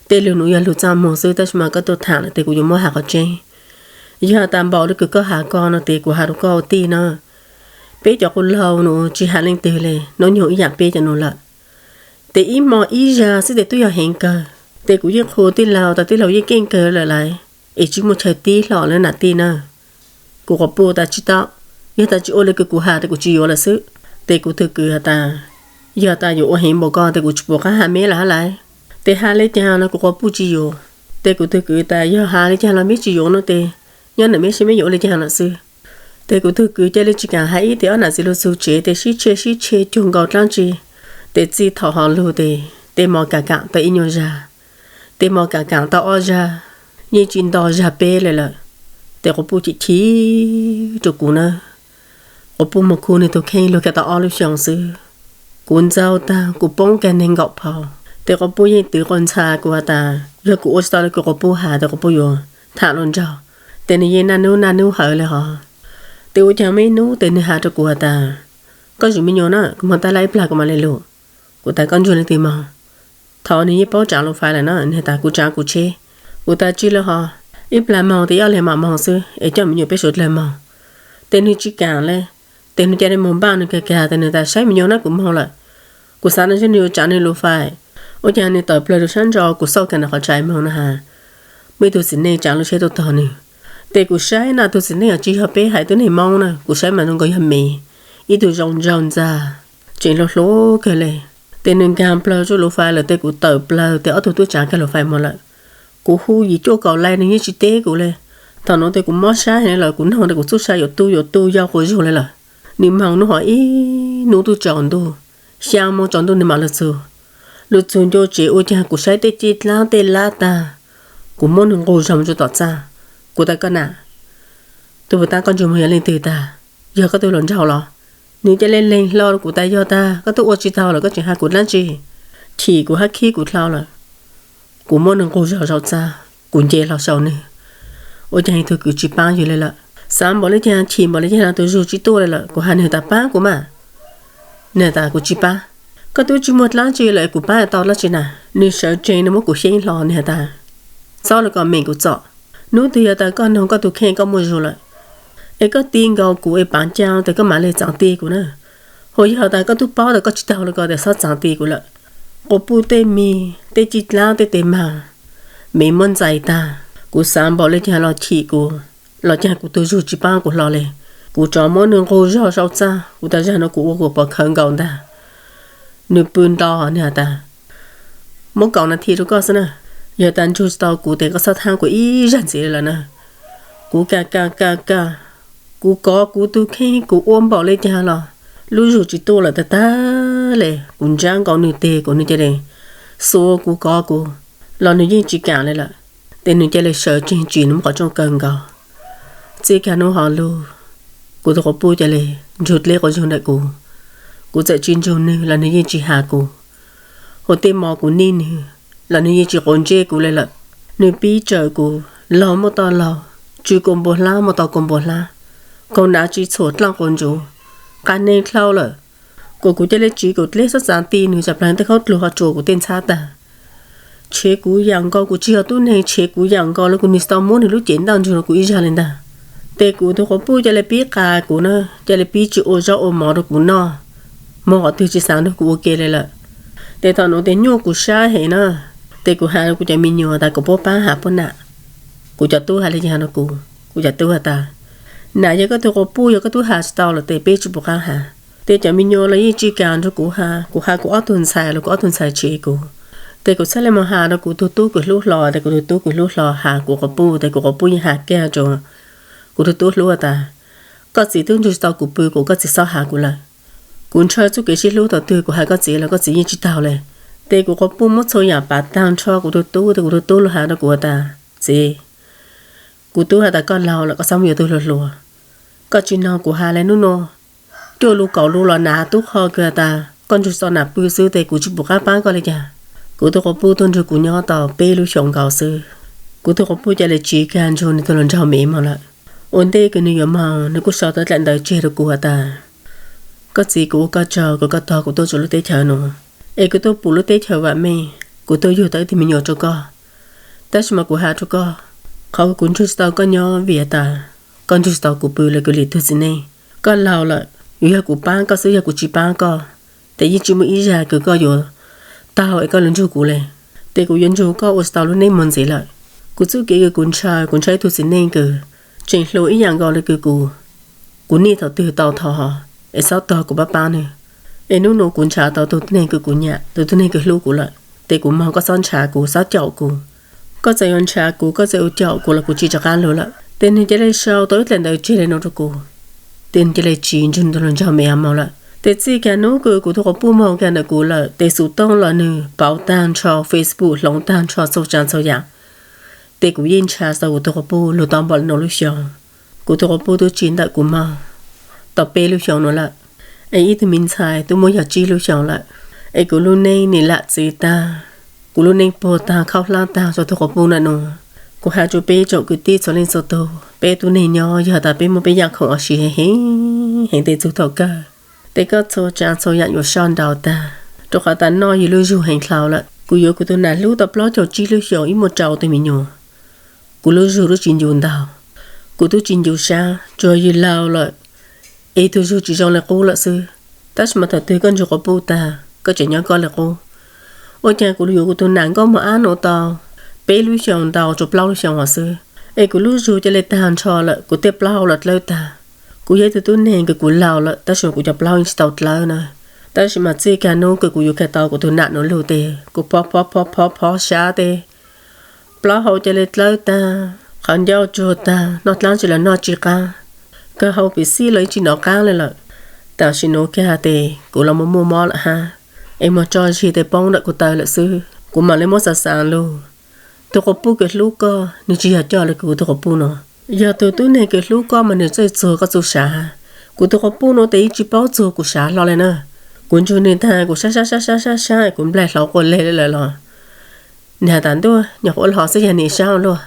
tej lug nuav yog lug txaj muag xwb, tab sis mas koj tuaj tham lawm tes kuv yuav muab has qhov tseeb. Yog tas npaum le kws koj has ko no tes kuv has rua koj ua tij na, peb cov quas laug nuav tsis has leej twg le, nub nyoog ib yaam peb cov nuav lawm. Ces ib hmo ib zag xwb tes twb yog heev kawg. Ces kuv yeej qhuas tij laug tas tij laug yeej keej kawg lawm lauj, es tsis muaj chaw tib hlo lawm nam tij na. Kuv quas puj tas, Tsis tau, yog tas tsis ua le kws kuv has tes kuv tsis yuav lawm xwb. Ces kuv tug kwv has tas, Yog tas yuav ua heev npaum ko tes kuv tsis pum qaab has meb lawm hab lauj. Tes has le caag los kuv quas puj tsis yuav. Ces kuv tug kwv tas, Yog has le caag los meb tsis yuav no tes nyob ntawm meb seb meb yuav ua le caag lawm xwb. Ces kuv tug kwv ca le tsis kaam has ib, tes ob nam txiv lug txug tsev tes sib tshe sib tshe cuag nkaus dlaab tsi. Ces txij thaum hov lug tes tej mo kaam kaam tau ib nyuag zag, tej mo kaam kaam tau ob zag, yeej tsis nto zag peb le lawm. Ces quas puj chim chim rua kuv na. Quas puj moog khu nwg tug kheej lug kag tau ob lub xyoo xwb. Kuv ntxaug tag kuv poob kag neeg nkaum phau. Ces quas puj yeej twv quas ntxha kuv has tas yog kuv ua tsis tau le kws quas puj has tes quas puj yuav tham lug nraug. Ces nwg yeej naj nub naj nub hawv le hov. Ces ua caag muaj ib nub tes nwg has rua kuv has tas, Koj zwm me nyuam na, kuv moog tab laj ib plag kuv mam le lug. Kuv tas, Koj ntsuag leej twg moog? Thaum nwg yeej paub tsaav lub fais lawm na, nwg tas, Kuv tsaav kuv tsheb. Kuv tas, Tsi le hov, ib plag moog tes ib ob leeg mam moog xwb es coj me nyuam peb suav dlawg moog. Ces nwg tsis kaam le, ces nwg ca le moog npaj nwg kag kag tes nwg tas, Saib me nyuam na, kuv moog lawm. Kuv xaav nwg saib nwg yuav tsaav nwg lub fais. Ua caag nwg tawm plawg rua sab ntso, kuv xauj kag ntawm qhov tshais moog na has, muaj ib tug txiv neej tsaav lub tsheb tuaj tog nwg. Ces kuv saib na, tug txiv neej os tsis yog peb haiv tug neeg Moob na, kuv saib mas zoo nkaus yog me, ib tug zoo nraug ntxag, tseem hluas hluas kawg le. Ces nwg nkaag plawg rua lub fais lawm tes kuv tawm plawg tes ob tug tub tsaav kag lub fais moog lawm. Kuv hu yim cuaj kaum laij nwg yeej tsis teb kuv le. Thaum nuav tes kuv mob sab heev le lawm, kuv noog tes kuv txuj sa yuav tu yuav tu yau quas zug le lawm. Nwg moog nub hov ib nub tuaj tsaus ntuj, xyaa moos tsaus ntuj nwg mam lug txug. Lug txug ncua tsev ua caag kuv saib tej cij dlaab tej lab tag, kuv muab nwg nqug zog moog rua tom txaj. Kuv tas, Koj nam, tug puag ta koj ntsug moog yog leej twg tag? Yog koj tug hluas nraug los? Nwg ca le leeg hlo rua kuv tas, Yog tag, koj tub ua tsis taug lawm koj tseem has kuv dlaab tsi? Chim kuv hab khib kuv dlhau lawm. Kuv muab nwg nqug zog sau txaj, kuv nce hlo sau nwg. Ua caag tug kwv tsis paab yug le lawm? Xaav npaum le caag, chim npaum le caag los tug zug tsis tuaj le lawm? Kuv has nwg tas, Paab kuv mas. Nwg tas, Kuv tsis paab. Koj tub tsis muaj dlaab tsi lawm es kuv paab tau dlaab tsi na? Nwg sawv tsees nwg muab kuv xyeeb hlo, nwg has tas, Txhob le ko, meem kuv txom. Nub twg yog tas koj noog koj tug kheej koj muaj zug lawm, es koj ti nkaus kuv es paav caa tas koj mam le txaav ti kuv na. Hu yog tas koj tub paub tas koj tsis taug le ko tes txhob txaav ti kuv lawm. Quas puj tej mig, tej cij dlaab, tej tes maag, mev muab ntxais tag. Kuv xaav npaum le caag los chim kuv, los caag kuv tug zug tsis paab kuv hlo le. Kuv rov muab nws nqug zog sau txaj, kuv tas zag no kuv ua kuv pov khawv nkaus ntag. Nws pw nto, nws has tas, muab kaum nas this rau koj xwb na, yog tas nrug tsis tau kuv tes koj txhob thaab kuv ib zag ntxiv li lawm na. Kuv kam kam kam kam, kuv kov kuv tus kheej kuv ua npaum li cas los lub zug tsis tuaj lawm tag tag li. Kuv ntsab nkaus nws tes kuv, nws cia li xuas kuv kov kuv los nws yeej tsis kam li lawm. Tes nws cia li sawv tsees tsim nws qhov rooj kawg nkaus. Txij kiag hnub hov lug, kuv tus quas puj cia li nrug dleb quas zug ntawm kuv. Kuv txawm tsis nrug nws los nws yeej tsis has kuv. Hauv tej mov kuv nij nws los nws yeej tsis quav ntsej kuv li lawm. Nws pib tsawm kuv, laug muaj tau laug, tsw kaus npua hlab muaj tau kaus npua hlab, kaus hnav tsis txhuam dlaaj quas ntsuv, qab neeg dlhau lawm. Kuas kuv cia li tsiv kaum dleb xob txav ti nws, tsa plaag tej khaub dluag ho tsuas kuv tej ntxhab tag. Tshev kuv yaam nkaus, kuv tsis yog tub neeg, tshev kuv yaam nkaus li kuv nwg tau muab nws lub cev ntaj ntsug rua kuv ib zag li ntag. Tes kuv tug quas puj cia li pib qas kuv na, cia li pib tsis ua zaub ua mov rua kuv noj, moog qhov twg tsis xaav nrug kuv ua ke li lawm. Tes thaum nuav tes nyuaj kuv sab heev na, tes kuv has rua kuv cov me nyuam tas kuv puab paab has puab nam. Kuv cov tub has le caag rua kuv? Kuv cov tub has tas, nam yog koj tug quas puj, yog koj tub has tsis tau lawm tes peb tsis pum qaab has. Tes cov me nyuam los yeej tsis kam nrug kuv has, kuv has kuv ob tug ntxhais los kuv ob tug ntxhais tshev kuv. Tes kuv txhaj le moog has rua kuv tug tub kws hlub hlo, tes kuv tug tub kws hlub hlo has kuv quas puj, tes kuv quas puj yeej has kag rua kuv tug tub hlub tas, koj txiv tub nrug tsis tau kuv pw kuas koj txiv xob has kuv lawm. Kuv ntshaw txuj kev sib hlub thaum twg kuv has koj txiv los koj txiv yeej tsis taug le. Tes kuv quas puj muab txhua yaam pav taag nrho kuv tug tub, tes kuv tug tub lug has rua kuv tas, txiv, kuv tub has tas koj laug lawm koj xob muaj yuav tug hluas hluas. Koj tsis noog kuv has le, nub nua cuaj lub kaum lub los nam tub qho kws has tas koj nrug tsis tau nam pw xwb tes kuv tsis pum qaab paab koj le caag. Kuv tug quas puj tuaj nrug kuv nyob tau peb lub xyoos nkaus xwb, kuv tug quas puj ca le tsiv kag nrug nwg tug hluas nraug me moog lawm. Ua ntej kws nwg yuav moog nwg kuj sau tau dlaim ntawv tseg rua kuv has tas, koj txiv, kuv ua koj tsaug kws koj tog kuv tuaj rua lub teb chaws nuav, es kuv tuaj pum lub teb chaws vaam meej, kuv tuaj yug tau ib tug me nyuam rua koj. Tab sis mas kuv has rua koj, qhov kuv nrug tsis tau koj nyob vim has tas koj nrug tsis tau kuv pw le kws lim tug txiv neej. Koj laug lawm, yuav yog kuv paab koj xwb, yog kuv tsis paab koj tes yeej tsis muaj ib zag kws koj yuav taug es koj lug nrug kuv le. Tes kuv yuav nrug koj ua tsis tau lub neej moog ntxiv lawm. Kuv txuj kev kws kuv ntshaw, kuv ntshaw ib tug txiv neej kws tseem hluas ib yaam nkaus le kws kuv, kuv nij thaum twg tau thaum hov, es xob tog kuv paab paab nwg. Es nub nua kuv ntshaw tau tug tub neeg kws kuv nyam, tug tub neeg kws hlub kuv lawm, tes kuv moog koj xob ntshaw kuv, xob caum kuv. Koj txawm yuav ntshaw kuv, koj txawm yuav caum kuv los kuv tsis rov qaab lug lawm. Tes nwg ca le sau tau ib dlaim ntawv tseg le nuav rua kuv, tes nwg ca le tsiv nrug nwg tug hluas nraug me moog lawm. Tes txij kag nub kws kuv tug quas puj moog kag ntawm kuv lawm, tes xuv tooj los nwg pauv taag nrho, Facebook hloov taag nrho, txhua tsav txhua yaam. Tes kuv yeej ntshaw tau kuv tug quas puj lug tau npaum le nuav lub xyoo. Kuv tug quas puj tub tsiv ntawm kuv moog tau peb lub xyoo nuav lawm, es ib tug me ntxhais tub muaj yog tsib lub xyoo lawm. Es kuv lub neej nim lam txwv taag, kuv lub neej puag taag khaub hlab taag rua tug quas puj ntawm nuav. Kuv has rua peb tsoom kwv tij txhua leej txhua tug, peb tub neeg nyob yog tas peb muaj peb yaam khoom ua si heev heev tes txug thaum kawg, tes koj txhua tsav txhua yaam yuav soj nrau taag, rua qhov tas noj yug lub zug heev dlhau lawm. Kuv yuav kuv tug nam hlub tau plaub caug tsib lub xyoos ib muaj rau tug me nyuam. Kuv lub zug tub tsis ncu ntau, kuv tub tsis ncu sab, tsuas yug laug lawm, es tug zug tsis zoo le qub lawm xwb. Tab sis mas thaum twg koj nrug quas puj taag, koj tseem nyob koj le qub. Ua caag kuv yuav kuv tug nam nkauj mos ab nuav tau peb lub xyoos ntau rua plaub lub xyoos hov xwb, es kuv lub zug ca le taag nrho lawm, kuv tej plaub hau los dlawb taag. Kuv yog ib tug tub neeg kws kuv laug lawm tab sis kuv cov plaub hau yeej tsis tau dlawb na. Tab sis mas txij kag nub kws kuv yuav kag tau kuv tug nam nuav lug tes kuv phob phob phob phob sab tes plaub hau ca le dlawb taag, qhov ncauj tsuag taag, noj dlaab tsi los noj tsi qaab, kawg hau pim xij los yeej tsis nov qaab le lawm. Tam sim nuav kag tes kuv los muaj muaj mob lawm hab, es muag tso zig tes poob ntawm kuv taw lawm xwb. Kuv mam le muab xaav xaav lug, tug quas puj kws hlub koj nwg tsis yog coj le kuv tug quas puj nuav. Yog tug tub neeg kws hlub koj mas nwg txawj txuag koj txuj sav. Kuv tug quas puj nuav tes yeej tsis paub txuag kuv sav hlo le na. Kuv nrug nwg taag kuv sab sab sab sab sab sab kuv nplaig hlauv quas leg le lawm los nwg has tas ntuj, nyuam qhuav ua le hov xwb yog nwg sab luaj.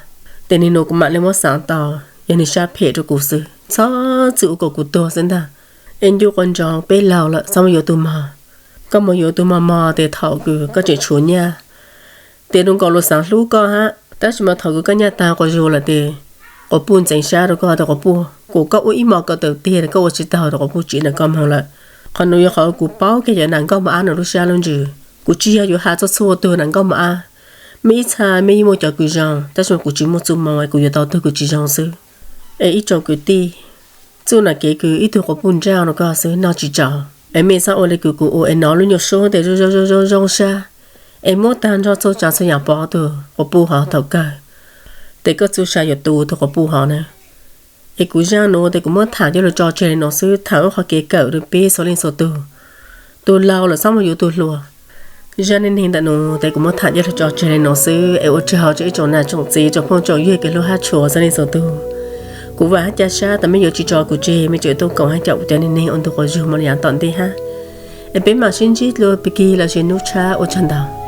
Tes nwg nuav kuv mam le muab xaav tau, yog nwg sab phem rua kuv xwb, txhob txwm ua kom kuv tuag xwb ntag. Es ncu quas ntsoov peb laug lawm txhob mus yuav tug mog. Koj mus yuav tug mog mog tes thaum kws koj tseem tshuav nyaj tes zoo nkaus luag xaav hlub koj hab, tab sis mas thaum kws koj nyaj taag quas zug lawm tes quas puj ntxeev sab rua koj tes quas puj kuas koj ua ib mos kom tawm tiag koj ua tsis taug tes quas puj tsiv ntawm koj moog lawm. Qhov nuav yog qhov kuv paub kag cov nam nkauj mos ab nuav lub sab lub ntsws. Kuv tsis yog yuav has txhua txhua tug nam nkauj mos ab, mej ib txha mej yeej muaj cov kws zoo tab sis mas kuv tsis muaj txuj moo es kuv yuav tau tug kws tsis zoo xwb. Es ib tsoom kwv tij, Txuj nam kev kws ib tug quas puj ntsaj no koj xwb noj tsis tsau. Es mej xob ua le kws kuv ua es nov lub nyuag suab tes zoo zoo zoo zoo sab, es muab tag nrho txhua tsav txhua yam pov tug quas puj hov thaum kawg, tes koj txuj sa yuav tu tug quas puj hov na. Es kuv zaj nuav tes kuv muab tham coj lug tso tseg le nuav xwb, tham ua qhov kev kawm rua peb txhua leej txhua tug. Tus laug lawm xob muaj yuav tus hluas. Zaj neej neeg ntawm nuav tes kuv muab tham coj lug tso tseg le nuav xwb, es ua tsaug rua ib tsoom nam tsoom txiv tsoom phooj tsoom ywg kev hlub hab tshua txhua leej txhua tug. Kuv vam hab ca sab tas mej yuav tsis tso kuv tseg, mej tseem tuaj koom hab caum kuv cov neej neeg ua ntu quas zug moog le yaav tom ntej hab. Es peb mam sib ntsib dlua pig kig los sis nub tshab, ua tsaug ntau.